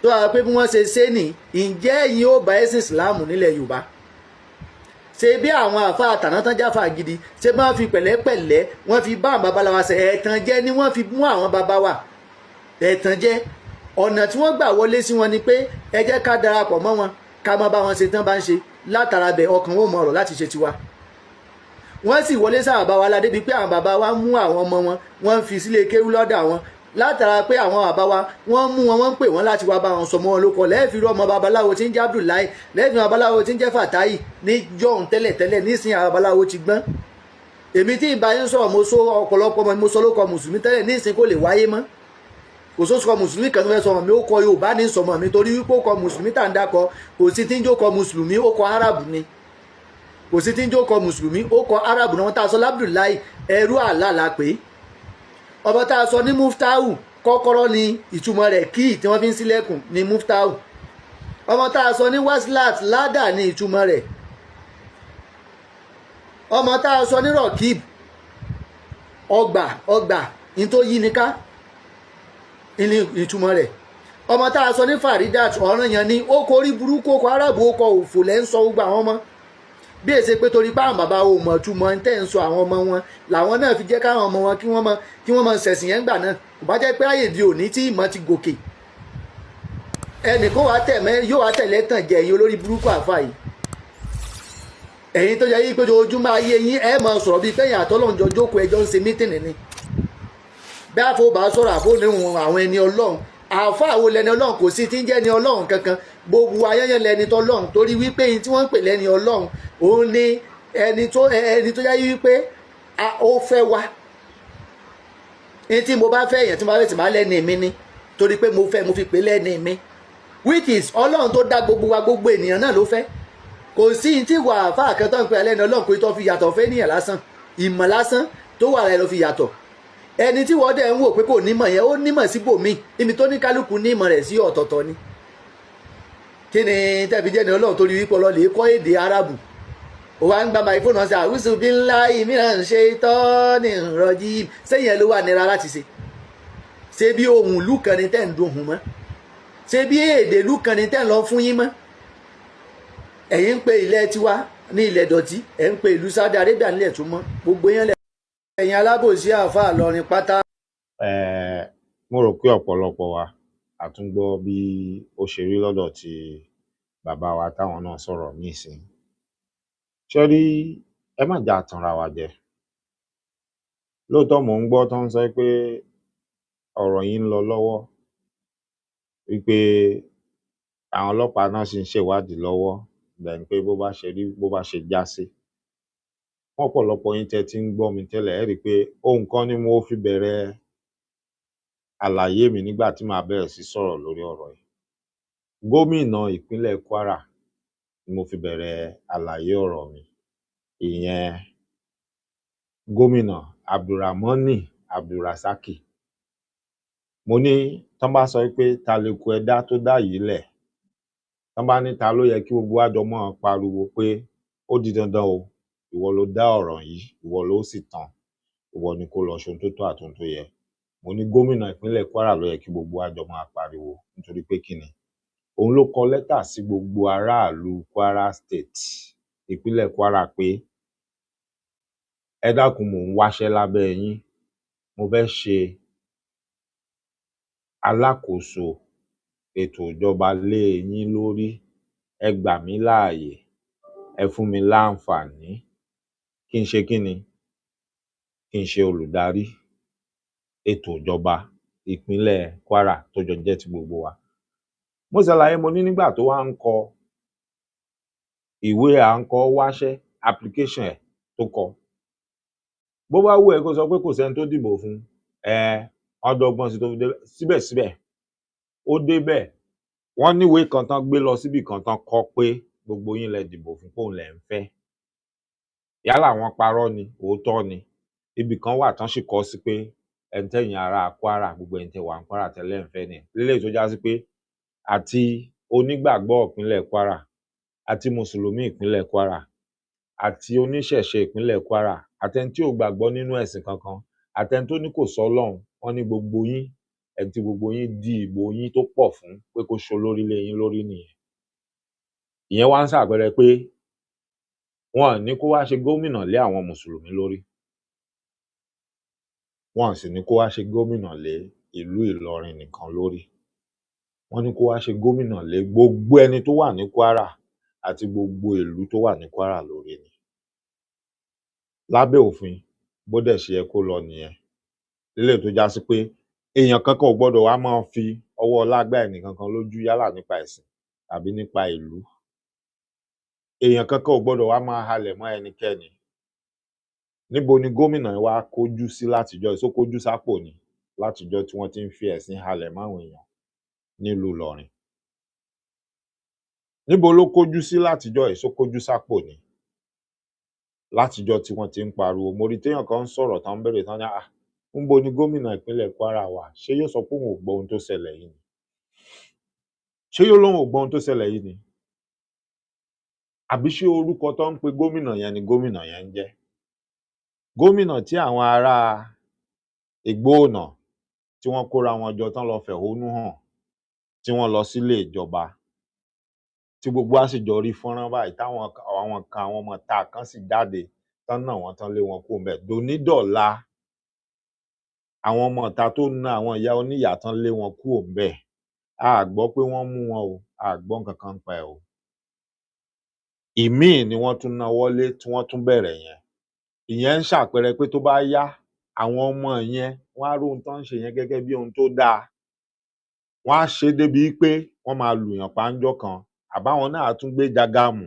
tó wà pé bí wọ́n ṣe ṣe nì, ǹjẹ́ ẹ̀yin ó bá ẹ̀sìn Ìsìláàmù nílẹ̀ Yorùbá? Ṣe bí àwọn àáfàá àtàná tánjáfàá gidi ṣe bá fi pẹ̀lẹ́pẹ̀lẹ́ wọ́n fi bá àwọn babaláwa ṣe ẹ̀tàn jẹ́ ni wọ́n fi mú àwọn baba wa ẹ̀tàn jẹ́. Ọ̀nà tí wọ́n gbà wọlé sí wọn ni pé ẹ jẹ́ ká darapọ̀ mọ́ wọn, ká má bá wọn ṣe tán bá ń ṣe, látara bẹ̀ ọkàn wọn mọ̀ ọ̀rọ̀ láti ṣe tiwa. Wọ́n sì wọlé sáwọn bàbá wa ládé bíi pé àwọn bàbá wa mú àwọn ọmọ wọn, wọ́n ń fi sílé kéwú lọ́dọ̀ àwọn, látara pé àwọn bàbá wa wọ́n mú wọn, wọ́n ń pè wọ́n láti wá bá wọn sọmọ wọn lóko. Lẹ́ẹ̀fi rú ọmọ babaláwo tí ń jẹ́ Abdullahi, lẹ́ẹ̀fi babaláwo tí ń jẹ́ Fatai ní jọ̀hún tẹ́lẹ̀tẹ́lẹ̀. Nísìnyí àwọn babaláwo ti gbọ́n. Èmi tí ìbá yín sọ̀rọ̀, mo sọ ọ̀pọ̀lọpọ̀ ọmọ mo sọ lóko mùsùlùmí tẹ́lẹ̀, nísìnyí kò lè wáyé mọ́. Kò sóso mùsùlùmí kan tó fẹ́ sọmọ mi, ó kọ Yorùbá ní sọmọ mi, torí wípé ó kọ mùsùlùmí tá à ń dákọ, kò sí tí ń jó kọ mùsùlùmí, ó kọ Árábù ni. Kò sí tí ń jó kọ mùsùlùmí, ó kọ Árábù náà. Wọ́n tá a sọ Lábdùláì ẹrú àlá la pé ọba tá a sọ ní Muftahu, kọ́kọ́rọ́ ni ìtumọ̀ rẹ̀, kíì tí wọ́n fi ń ṣílẹ̀kùn ní Muftahu. Ọmọ tá a sọ ní Waslat, ládà ni ìtumọ̀ rẹ̀. Ọmọ tá a sọ ní Rọ̀kìb, ọgbà ọgbà ní tó yí ni ká ní ìtumọ̀ rẹ̀. Ọmọ tá a sọ ní Faridat, ọ̀ranyàn ni, ó korí burúkú, ó kọ Árábù, ó kọ òfò lẹ́ ń sọ gbogbo àwọn ọmọ. Bí èsè pé torí pé àwọn bàbá ò mọ̀ túmọ̀ ń tẹ̀ ń sọ àwọn ọmọ wọn làwọn náà fi jẹ́ káwọn ọmọ wọn kí wọ́n mọ ṣẹ̀sìn yẹn gbà náà. Kò bá jẹ́ pé ayé di òní tí ìmọ̀ ti gòkè, ẹnì kó wàá tẹ̀ mẹ́ yóò wá tẹ̀lé tàn jẹ ẹ̀yin olórí burúkú àfa yìí. Ẹ̀yin tó yẹ yí pé ojoojúmọ́ ayé yín ẹ̀ máa sọ̀rọ̀ bíi pẹ́yìn àtọ́lọ́njọ jókòó ẹjọ́ ń ṣe mítìnì ni. Bí àfọ bá sọ̀rọ̀ àfọ níwọ̀n àwọn ẹni Ọlọ́run, àfa àwọn lẹni Ọlọ́run, kò sí tí ń jẹ́ ni Ọlọ́run kankan. Gbogbo ayẹyẹ lẹni tọ́lọ́run, torí wípé yín tí wọ́n ń pè lẹ́ni Ọlọ́run òun ni ẹni tó yẹ wípé ó fẹ́ wa. Ní tí mo bá fẹ́ èèyàn tí mo bá fẹ́ tì máa lẹ́ni mi ni, torí pé mo fẹ́ mo fi pè lẹ́ni mi, which is Ọlọ́run tó dá gbogbo wa, gbogbo ènìyàn náà ló fẹ́. Kò sí ní tí wà àfa àkẹ́tọ̀ ń pè lẹ́ni Ọlọ́run kò tó fi yàtọ̀ fẹ́ níyàn lásán, ìmọ̀ lásán tó wà rẹ̀ ló fi yàtọ̀. Ẹni tí wọ́n dẹ̀ ń wò pé kò nímọ̀ yẹn, ó nímọ̀ síbòmíì, níbi tó ní kálukú nímọ̀ rẹ̀ sí ọ̀tọ̀ọ̀tọ̀ ni. Kí ni tẹ́fi jẹ́ ni Ọlọ́run torí wípé ọlọ́lẹ̀ kọ́ èdè Árábù, ó wá ń gba máìfóònù ọ̀sẹ̀ àwùsù bí ńlá ìmíràn ṣe tọ́ ní ìrọ̀jì sẹ́yìn ẹ̀ ló wà nira láti ṣe. Ṣé bí ohun ìlú kan ni tẹ́ ń dohùn mọ́? Ṣé bí èdè ìlú kan ni tẹ́ ń lọ fún yín mọ́? Ẹ̀yin ń pe ilẹ̀ tiwa ní ilẹ̀ dọ̀tí, ẹ̀ ń pe ìlú Saudi Arabia nílẹ̀ tó mọ́. Gbogbo yẹn lẹ̀ ẹ̀yin alábòsí àáfàá lọrin pátá. Mo rò pé ọ̀pọ̀lọpọ̀ wa a tún gbọ́ bí ó ṣe rí lọ́dọ̀ ti bàbá wa táwọn náà sọ̀rọ̀ nísìnyí. Ṣé rí, ẹ má jẹ́ á tanra wa jẹ. Lóòótọ́ mò ń gbọ́ tán ń sọ pé ọ̀rọ̀ yìí ń lọ lọ́wọ́, wípé àwọn ọlọ́pàá náà sì ń ṣèwádìí lọ́wọ́, then pé bó bá ṣe rí, bó bá ṣe já sí. Fún ọ̀pọ̀lọpọ̀ yín tẹ́ ti ń gbọ́ mi tẹ́lẹ̀, ẹ rí i pé ohun kan ni mo fi bẹ̀rẹ̀ àlàyé mi nígbà tí màá bẹ̀rẹ̀ sí sọ̀rọ̀ lórí ọ̀rọ̀ yìí. Gómìnà ìpínlẹ̀ Kwara ni mo fi bẹ̀rẹ̀ àlàyé ọ̀rọ̀ mi. Ìyẹn gómìnà Abdulrahmani Abdulrasaki. Mo ní tán bá sọ pé ta leku ẹdá tó dá yìí lẹ̀, tán bá ní ta ló yẹ kí gbogbo wa jọ máa pariwo pé ó di dandan o, ìwọ ló dá ọ̀rọ̀ yìí, ìwọ ló sì tán, ìwọ ni kó lọ ṣe ohun tó tọ́ àti ohun tó yẹ. Mo ní gómìnà ìpínlẹ̀ Kwara ló yẹ kí gbogbo wa jọ máa pariwo, nítorí pé kí ni? Òun ló kọ lẹ́tà sí gbogbo aráàlú Kwara State, ìpínlẹ̀ Kwara, pé ẹ dákun, mò ń wáṣẹ́ lábẹ́ yín, mo fẹ́ ṣe alákòóso ètò ìjọba lé yín lórí, ẹ gbà mí láàyè, ẹ fún mi láǹfààní kí n ṣe kí ni, kí n ṣe olùdarí ètò ìjọba ìpínlẹ̀ Kwara tó jọ jẹ́ ti gbogbo wa. Mo ṣàlàyé, mo ní nígbà tó wá ń kọ ìwé à ń kọ wáṣẹ́, application ẹ̀ tó kọ, bó bá wù ẹ́ kó sọ pé kò sẹ́ni tó dìbò fún ẹ, wọ́n dọ́gbọ́n sí tó fi débẹ̀. Síbẹ̀síbẹ̀ ó débẹ̀, wọ́n níwèé kan tán gbé lọ síbì kan tán kọ pé gbogbo yín lẹ dìbò fún póun lẹ̀ ń fẹ́. Yálà wọ́n parọ́ ni, òótọ́ ni, ibì kan wà tán sì kọ sí pé ẹni tẹ́yìn ará Kwara, gbogbo ẹni tẹ́ wà ní Kwara tẹ́lẹ̀ ń fẹ́ ni. Léléyìí tó já sí pé àti onígbàgbọ́ ìpínlẹ̀ Kwara, àti mùsùlùmí ìpínlẹ̀ Kwara, àti oníṣẹ̀ṣe ìpínlẹ̀ Kwara, àtẹni tí ò gbàgbọ́ nínú ẹ̀sìn kankan, àtẹni tó ní kò sọ́lọ́run, wọ́n ní gbogbo yín, ẹni tí gbogbo yín di ìbò yín tó pọ̀ fún pé kó ṣolórí lé yín lórí nìyẹn. Ìyẹn wá ń ṣàpẹẹrẹ pé wọn ò ní kó wá ṣe gómìnà lé àwọn mùsùlùmí lórí, wọn sì ní kó wá ṣe gómìnà lé ìlú Ìlọrin nìkan lórí, wọ́n ní kó wá ṣe gómìnà lé gbogbo ẹni tó wà ní Kwara àti gbogbo ìlú tó wà ní Kwara lórí ni. Lábẹ́ òfin, bó dẹ̀ ṣe yẹ kó lọ nìyẹn. Léléyìí tó já sí pé èèyàn kankan ò gbọdọ̀ wá máa fi ọwọ́ ọlá gbá ẹnìkankan lójú, yálà nípa ẹ̀sìn tàbí nípa ìlú. Èèyàn kankan ò gbọdọ̀ wá máa halẹ̀ mọ́ ẹnikẹ́ni. Níbo ni gómìnà wá kójú sí látijọ́ yìí? Ṣó kójú sápò ni látijọ́ tí wọ́n ti ń fi ẹ̀sìn halẹ̀ máwọn èèyàn nílùú Ìlọrin? Níbo ló kójú sí látijọ́ yìí? Ṣó kójú sápò ni látijọ́ tí wọ́n ti ń pariwo? Mo rí téèyàn kan ń sọ̀rọ̀ tán ń béèrè tán ní à ńbo ni gómìnà ìpínlẹ̀ Kwara wà? Ṣé yóò sọ pé òun ò gbọ́ ohun tó ṣẹlẹ̀ yìí ni? Ṣé yóò lóun ò gbọ́ ohun tó ṣẹlẹ̀ yìí ni? Àbí ṣé orúkọ tó ń pe gómìnà yẹn ni gómìnà yẹn ń jẹ́? Gómìnà tí àwọn ará Ìgbóònà tí wọ́n kóra wọn jọ tán lọ fẹ̀hónú hàn, tí wọ́n lọ sílé ìjọba, tí gbogbo wa sì jọ rí fọ́nrán báyìí, táwọn àwọn kan, àwọn ọmọ ìta kan sì jáde tán nà wọ́n tán lé wọn kúrò ńbẹ̀. Dònídọ̀la àwọn ọmọ ìta tó na àwọn ìyá oníyàá tán lé wọn kúrò ńbẹ̀, a gbọ́ pé wọ́n mú wọn o, a gbọ́ nǹkan kan nípa ẹ̀ o. Ìmíì ni wọ́n tún nawọ́ lé tí wọ́n tún bẹ̀rẹ̀ yẹn. Ìyẹn ń ṣàpẹẹrẹ pé tó bá yá, àwọn ọmọ yẹn wọ́n á rí ohun tó ń ṣe yẹn gẹ́gẹ́ bí ohun tó dáa. Wọ́n á ṣe é débi pé wọ́n máa lùyàn pa ńjọ́ kan, àbáwọn náà á tún gbé jágámù,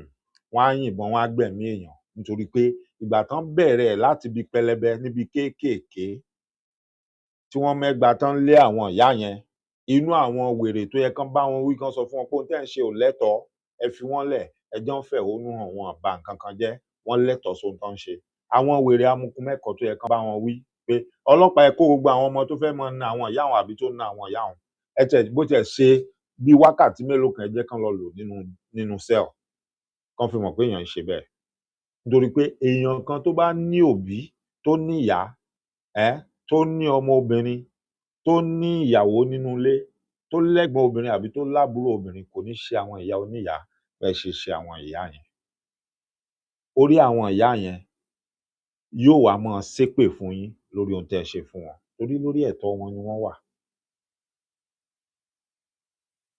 wọ́n á yìnbọn, wọ́n á gbẹ̀mí èèyàn, nítorí pé ìgbà tán bẹ̀rẹ̀ ẹ̀ láti ibi pẹlẹbẹ níbi kéékèèké tí wọ́n mẹ́gba tán lé àwọn ìyá yẹn, inú àwọn wèrè tó yẹ kán bá wọn wí, kán sọ fún wọn pé ohun tẹ́ ẹ̀ ń ṣe ò lẹ́tọ̀ọ́, ẹ fi wọ́n lẹ̀, ẹ jẹ́ wọ́n fẹ̀hónú hàn, wọn ò ba nǹkan kan jẹ́, wọ́n lẹ́tọ̀ọ́ sóhun tán ń ṣe. Àwọn wèrè amukun mẹ́kọ̀ọ́ tó yẹ kán bá wọn wí pé ọlọ́pàá, ẹ kó gbogbo àwọn ọmọ tó fẹ́ máa na àwọn ìyá wọn àbí tó na àwọn ìyá wọn, ẹ tẹ̀ bó tiẹ̀ ṣe bí wákàtí mélòó kan, ẹ jẹ́ kán lọ lò nínú cell, kán fi mọ̀ pé èèyàn ń ṣe bẹ́ẹ̀. Nítorí pé èèyàn kan tó bá ní òbí, tó ní ìyá, tó ní ọmọ obìnrin tó ní ìyàwó nínú ilé, tó lẹ́gbọ̀n obìnrin àbí tó lábúrò obìnrin, kò ní ṣe àwọn ìyá oníyàá bẹ́ẹ̀ ṣe ṣe àwọn ìyá yẹn. Orí àwọn ìyá yẹn yóò wá máa ṣépè fún yín lórí ohun tẹ́ ẹ ṣe fún wọn, torí lórí ẹ̀tọ́ wọn ni wọ́n wà.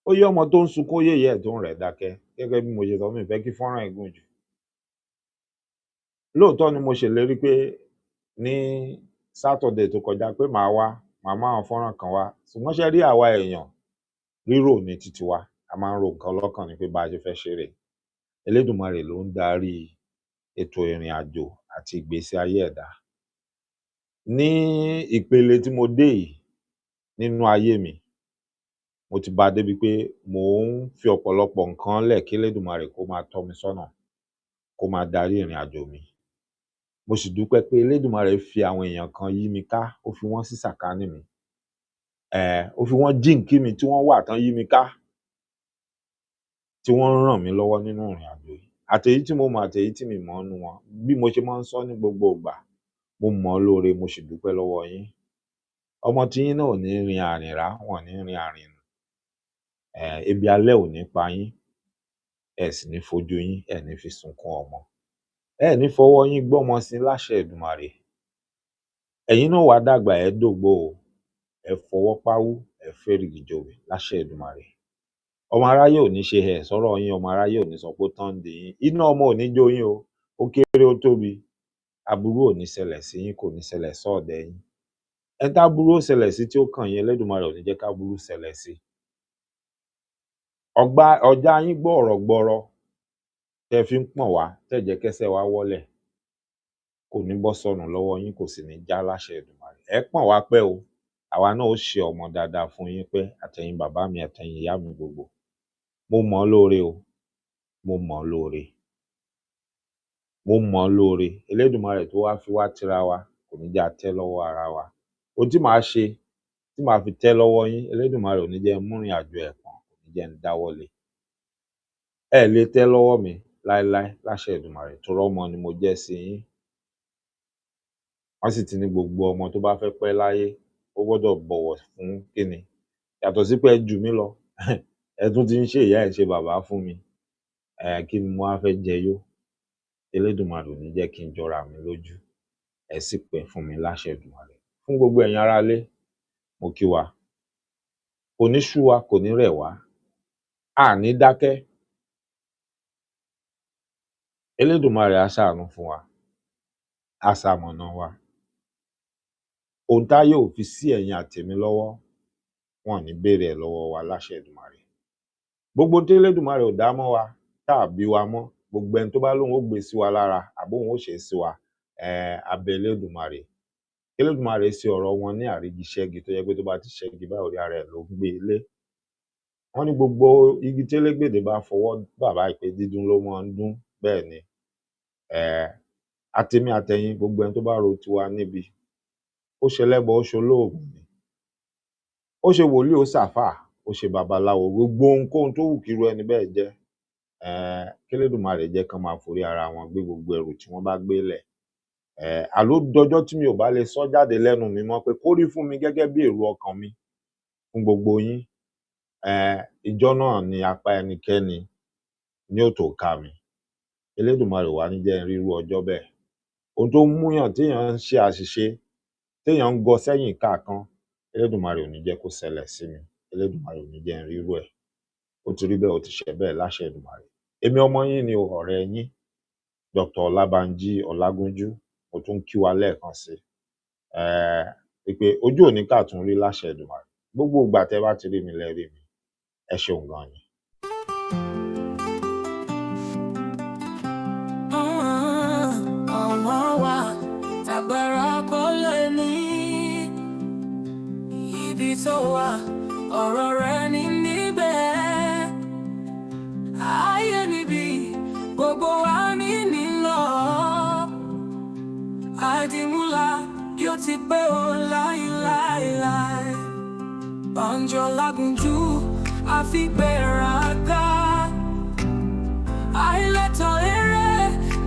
Ó yé ọmọ tó ń sunkún, ó yé ìyá ẹ̀ tó ń rẹ̀ dákẹ́. Gẹ́gẹ́ bí mo ṣe sọ, mi ò fẹ́ kí fọ́nrán yìí gùn jù. Lóòótọ́ ni mo ṣèlérí pé ní Sátọ̀dẹ̀ tó kọjá pé màá wá, màá mú àwọn fọ́nrán kan wá. Ṣùgbọ́n ṣe rí àwa èèyàn, rírò ní títí wa, a máa ń ro nǹkan lọ́kàn ni pé bá a ṣe fẹ́ ṣe rèé. Elédùmarè ló ń darí ètò ìrìn àjò àti ìgbésí ayé ẹ̀dá. Ní ìpele tí mo dé yìí nínú ayé mi, mo ti bá a débi pé mò ń fi ọ̀pọ̀lọpọ̀ nǹkan lẹ̀ kí Elédùmarè kó máa tọ́ mi sọ́nà, kó máa darí ìrìn àjò mi. Mo sì dúpẹ́ pé Elédùmarè fi àwọn èèyàn kan yí mi ká, ó fi wọ́n sí sàkání mi. Ó fi wọ́n jíǹkí mi tí wọ́n wà tán yí mi ká, tí wọ́n ń ràn mí lọ́wọ́ nínú ìrìn àjò yìí. Àtèyí tí mo mọ̀, àtèyí tí mi mọ̀ nínú wọn, bí mo ṣe máa ń sọ ní gbogbo ìgbà, mo mọ̀ ọ́ lóore, mo sì dúpẹ́ lọ́wọ́ yín. Ọmọ tiyín náà ò ní rin àrìnrá, wọn ò ní rin àrìnù. Ebi alẹ́ ò ní pa yín, ẹ sì ní fojú yín, ẹ ní fi sunkún ọmọ. Ẹ ní fọwọ́ yín gbọ́mọ sí láṣẹ Èdùmàrè. Ẹ̀yin náà wàá dàgbà, ẹ dògbó o, ẹ fọwọ́ páwú, ẹ fẹ́rìgì jòbì láṣẹ Èdùmàrè. Ọmọ aráyé ò ní ṣe ẹ̀ sọ́rọ̀ yín, ọmọ aráyé ò ní sọ pé ó tán dè yín. Iná ọmọ ò ní jó yín o, ó kéré ó tóbi. Aburú ò ní ṣẹlẹ̀ sí yín, kò ní ṣẹlẹ̀ sọ́ọ̀dẹ̀ yín. Ẹni táburú ó ṣẹlẹ̀ sí tí ó kàn yín, Elédùmarè ò ní jẹ́ káburú ṣẹlẹ̀ sí. Ọgbà ọjà yín gbọ̀rọ̀ gbọrọ tẹ́ fi ń pọ̀n wá, tẹ́ jẹ́ kẹ́sẹ̀ wá wọ́lẹ̀, kò ní bọ́ sọnù lọ́wọ́ yín, kò sì ní já láṣẹ Èdùmàrè. Ẹ pọ̀n wá pẹ́ o, àwa náà ó ṣe ọmọ dáadáa fún yín pẹ́, àtẹ̀yin bàbá mi, àtẹ̀yin ìyá mi gbogbo. Mo mọ̀ ọ́ lóore o, mo mọ̀ ọ́ lóore, mo mọ̀ ọ́ lóore. Elédùmarè tó wá fi wá tira wa kò ní jẹ́ a tẹ́ lọ́wọ́ ara wa. Ohun tí màá ṣe tí màá fi tẹ́ lọ́wọ́ yín, Elédùmarè ò ní jẹ́ n múrìn àjò ẹ̀pọ̀n, kò ní jẹ́ n dáwọ́lé. Ẹ lè tẹ́ lọ́wọ́ mi láéláé láṣẹ Èdùmàrè, torí ọmọ ni mo jẹ́ sí yín. Wọ́n sì ti ní gbogbo ọmọ tó bá fẹ́ pẹ́ láyé, ó gbọ́dọ̀ bọ̀wọ̀ fún kíni. Yàtọ̀ sí pé ẹ jù mí lọ, ẹ tún ti ń ṣe ìyá ẹ̀ ṣe bàbá fún mi. Kí ni mo wá fẹ́ jẹ yó? Elédùmarè ò ní jẹ́ kí n jọra mi lójú. Ẹ sì pẹ́ fún mi láṣẹ Èdùmàrè. Fún gbogbo ẹ̀yin aráalé, mo kí wa. Kò ní sú wa, kò ní rẹ̀ wá. A ní dákẹ́. Elédùmarè á ṣàánú fún wa, á ṣamọ̀nà wa. Ohun táyé ò fi sí ẹ̀yin àtèmi lọ́wọ́, wọn ò ní béèrè ẹ̀ lọ́wọ́ wa láṣẹ Èdùmàrè. Gbogbo tí Elédùmarè ò dá mọ́ wa, tá à bí wa mọ́, gbogbo ẹni tó bá lóun ó gbé sí wa lára, àbóun ó ṣe é sí wa, abẹ Elédùmarè. Elédùmarè ṣe ọ̀rọ̀ wọn ní àrígiṣẹ́gi tó jẹ́ pé tó bá ti ṣẹ́gi báyìí, orí ara ẹ̀ ló ń gbé e lé. Wọ́n ní gbogbo igi tí elégbèdè bá fọwọ́ bà báyìí pé dídún ló máa ń dún. Bẹ́ẹ̀ ni, àtèmi àtẹ̀yin, gbogbo ẹni tó bá ro tiwa níbi, ó ṣe ẹlẹ́bọ, ó ṣe olóògùn ni, ó ṣe wòlíì, ó ṣàfáà, ó ṣe babaláwo, gbogbo ohunkóhun tó wù kírú ẹni bẹ́ẹ̀ jẹ́, k'Elédùmarè jẹ́ kán máa forí ara wọn gbé gbogbo ẹrù tí wọ́n bá gbé lẹ̀. Àló dọjọ́ tí mi ò bá lè sọ jáde lẹ́nu mi mọ́ pé kó rí fún mi gẹ́gẹ́ bí èrò ọkàn mi fún gbogbo yín, ìjọ́ náà ni apá ẹnikẹ́ni ní ó tó ká mi. Elédùmarè wá ní jẹ́ n rírú ọjọ́ bẹ́ẹ̀. Ohun tó ń múyàn téèyàn ń ṣe àṣìṣe, téèyàn ń gọ sẹ́yìn káàkan, Elédùmarè ò ní jẹ́ kó ṣẹlẹ̀ sí mi. Elédùmarè ò ní jẹ́ n rírú ẹ̀. Ó ti rí bẹ́ẹ̀, ó ti ṣẹ bẹ́ẹ̀ láṣẹ Èdùmàrè. Èmi ọmọ yín ni o, ọ̀rẹ́ yín, Dr. Ọlábánjí Ọlágúnjú. Mo tún kí wa lẹ́ẹ̀kan sí i pé ojú òní kàtún rí láṣẹ Èdùmàrè. Gbogbo ìgbà tẹ́ bá ti rí mi lẹ rí mi. Ẹ ṣeun gan ni. Ọmọ wa tàgbára kò lè ní ibi tó wà, ọ̀rọ̀ rẹ̀ ní níbẹ̀. Ayé níbi gbogbo wa ní nílọ. Àdìmúlà yóò ti pẹ́ o láíláíláí. Bánjí Ọlágúnjú àfigbéraga. Àìlẹ́tọ̀ eré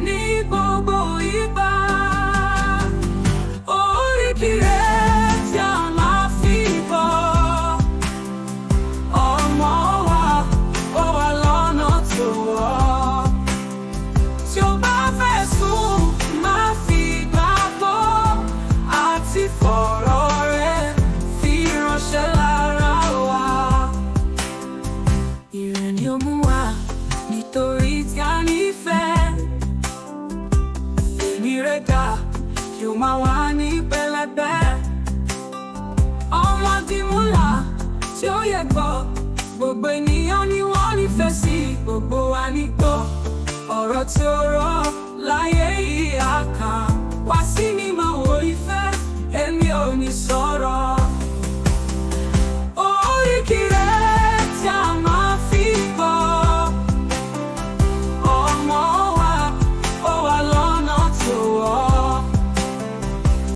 ní gbogbo ìgbà. Oríkì rẹ̀ tí a máa fi bá. dá kí ó máa wà ní pẹlẹbẹ. Ọmọ Dìmúlà tí ó yẹ gbọ́, gbogbo ènìyàn ni wọ́n nífẹ̀ẹ́ sí, gbogbo wa ní gbọ́. Ọ̀rọ̀ tí ó rọ̀ láyé yìí á kàn wá sí mímọ́ wo ìfẹ́, èmi ò ní sọ.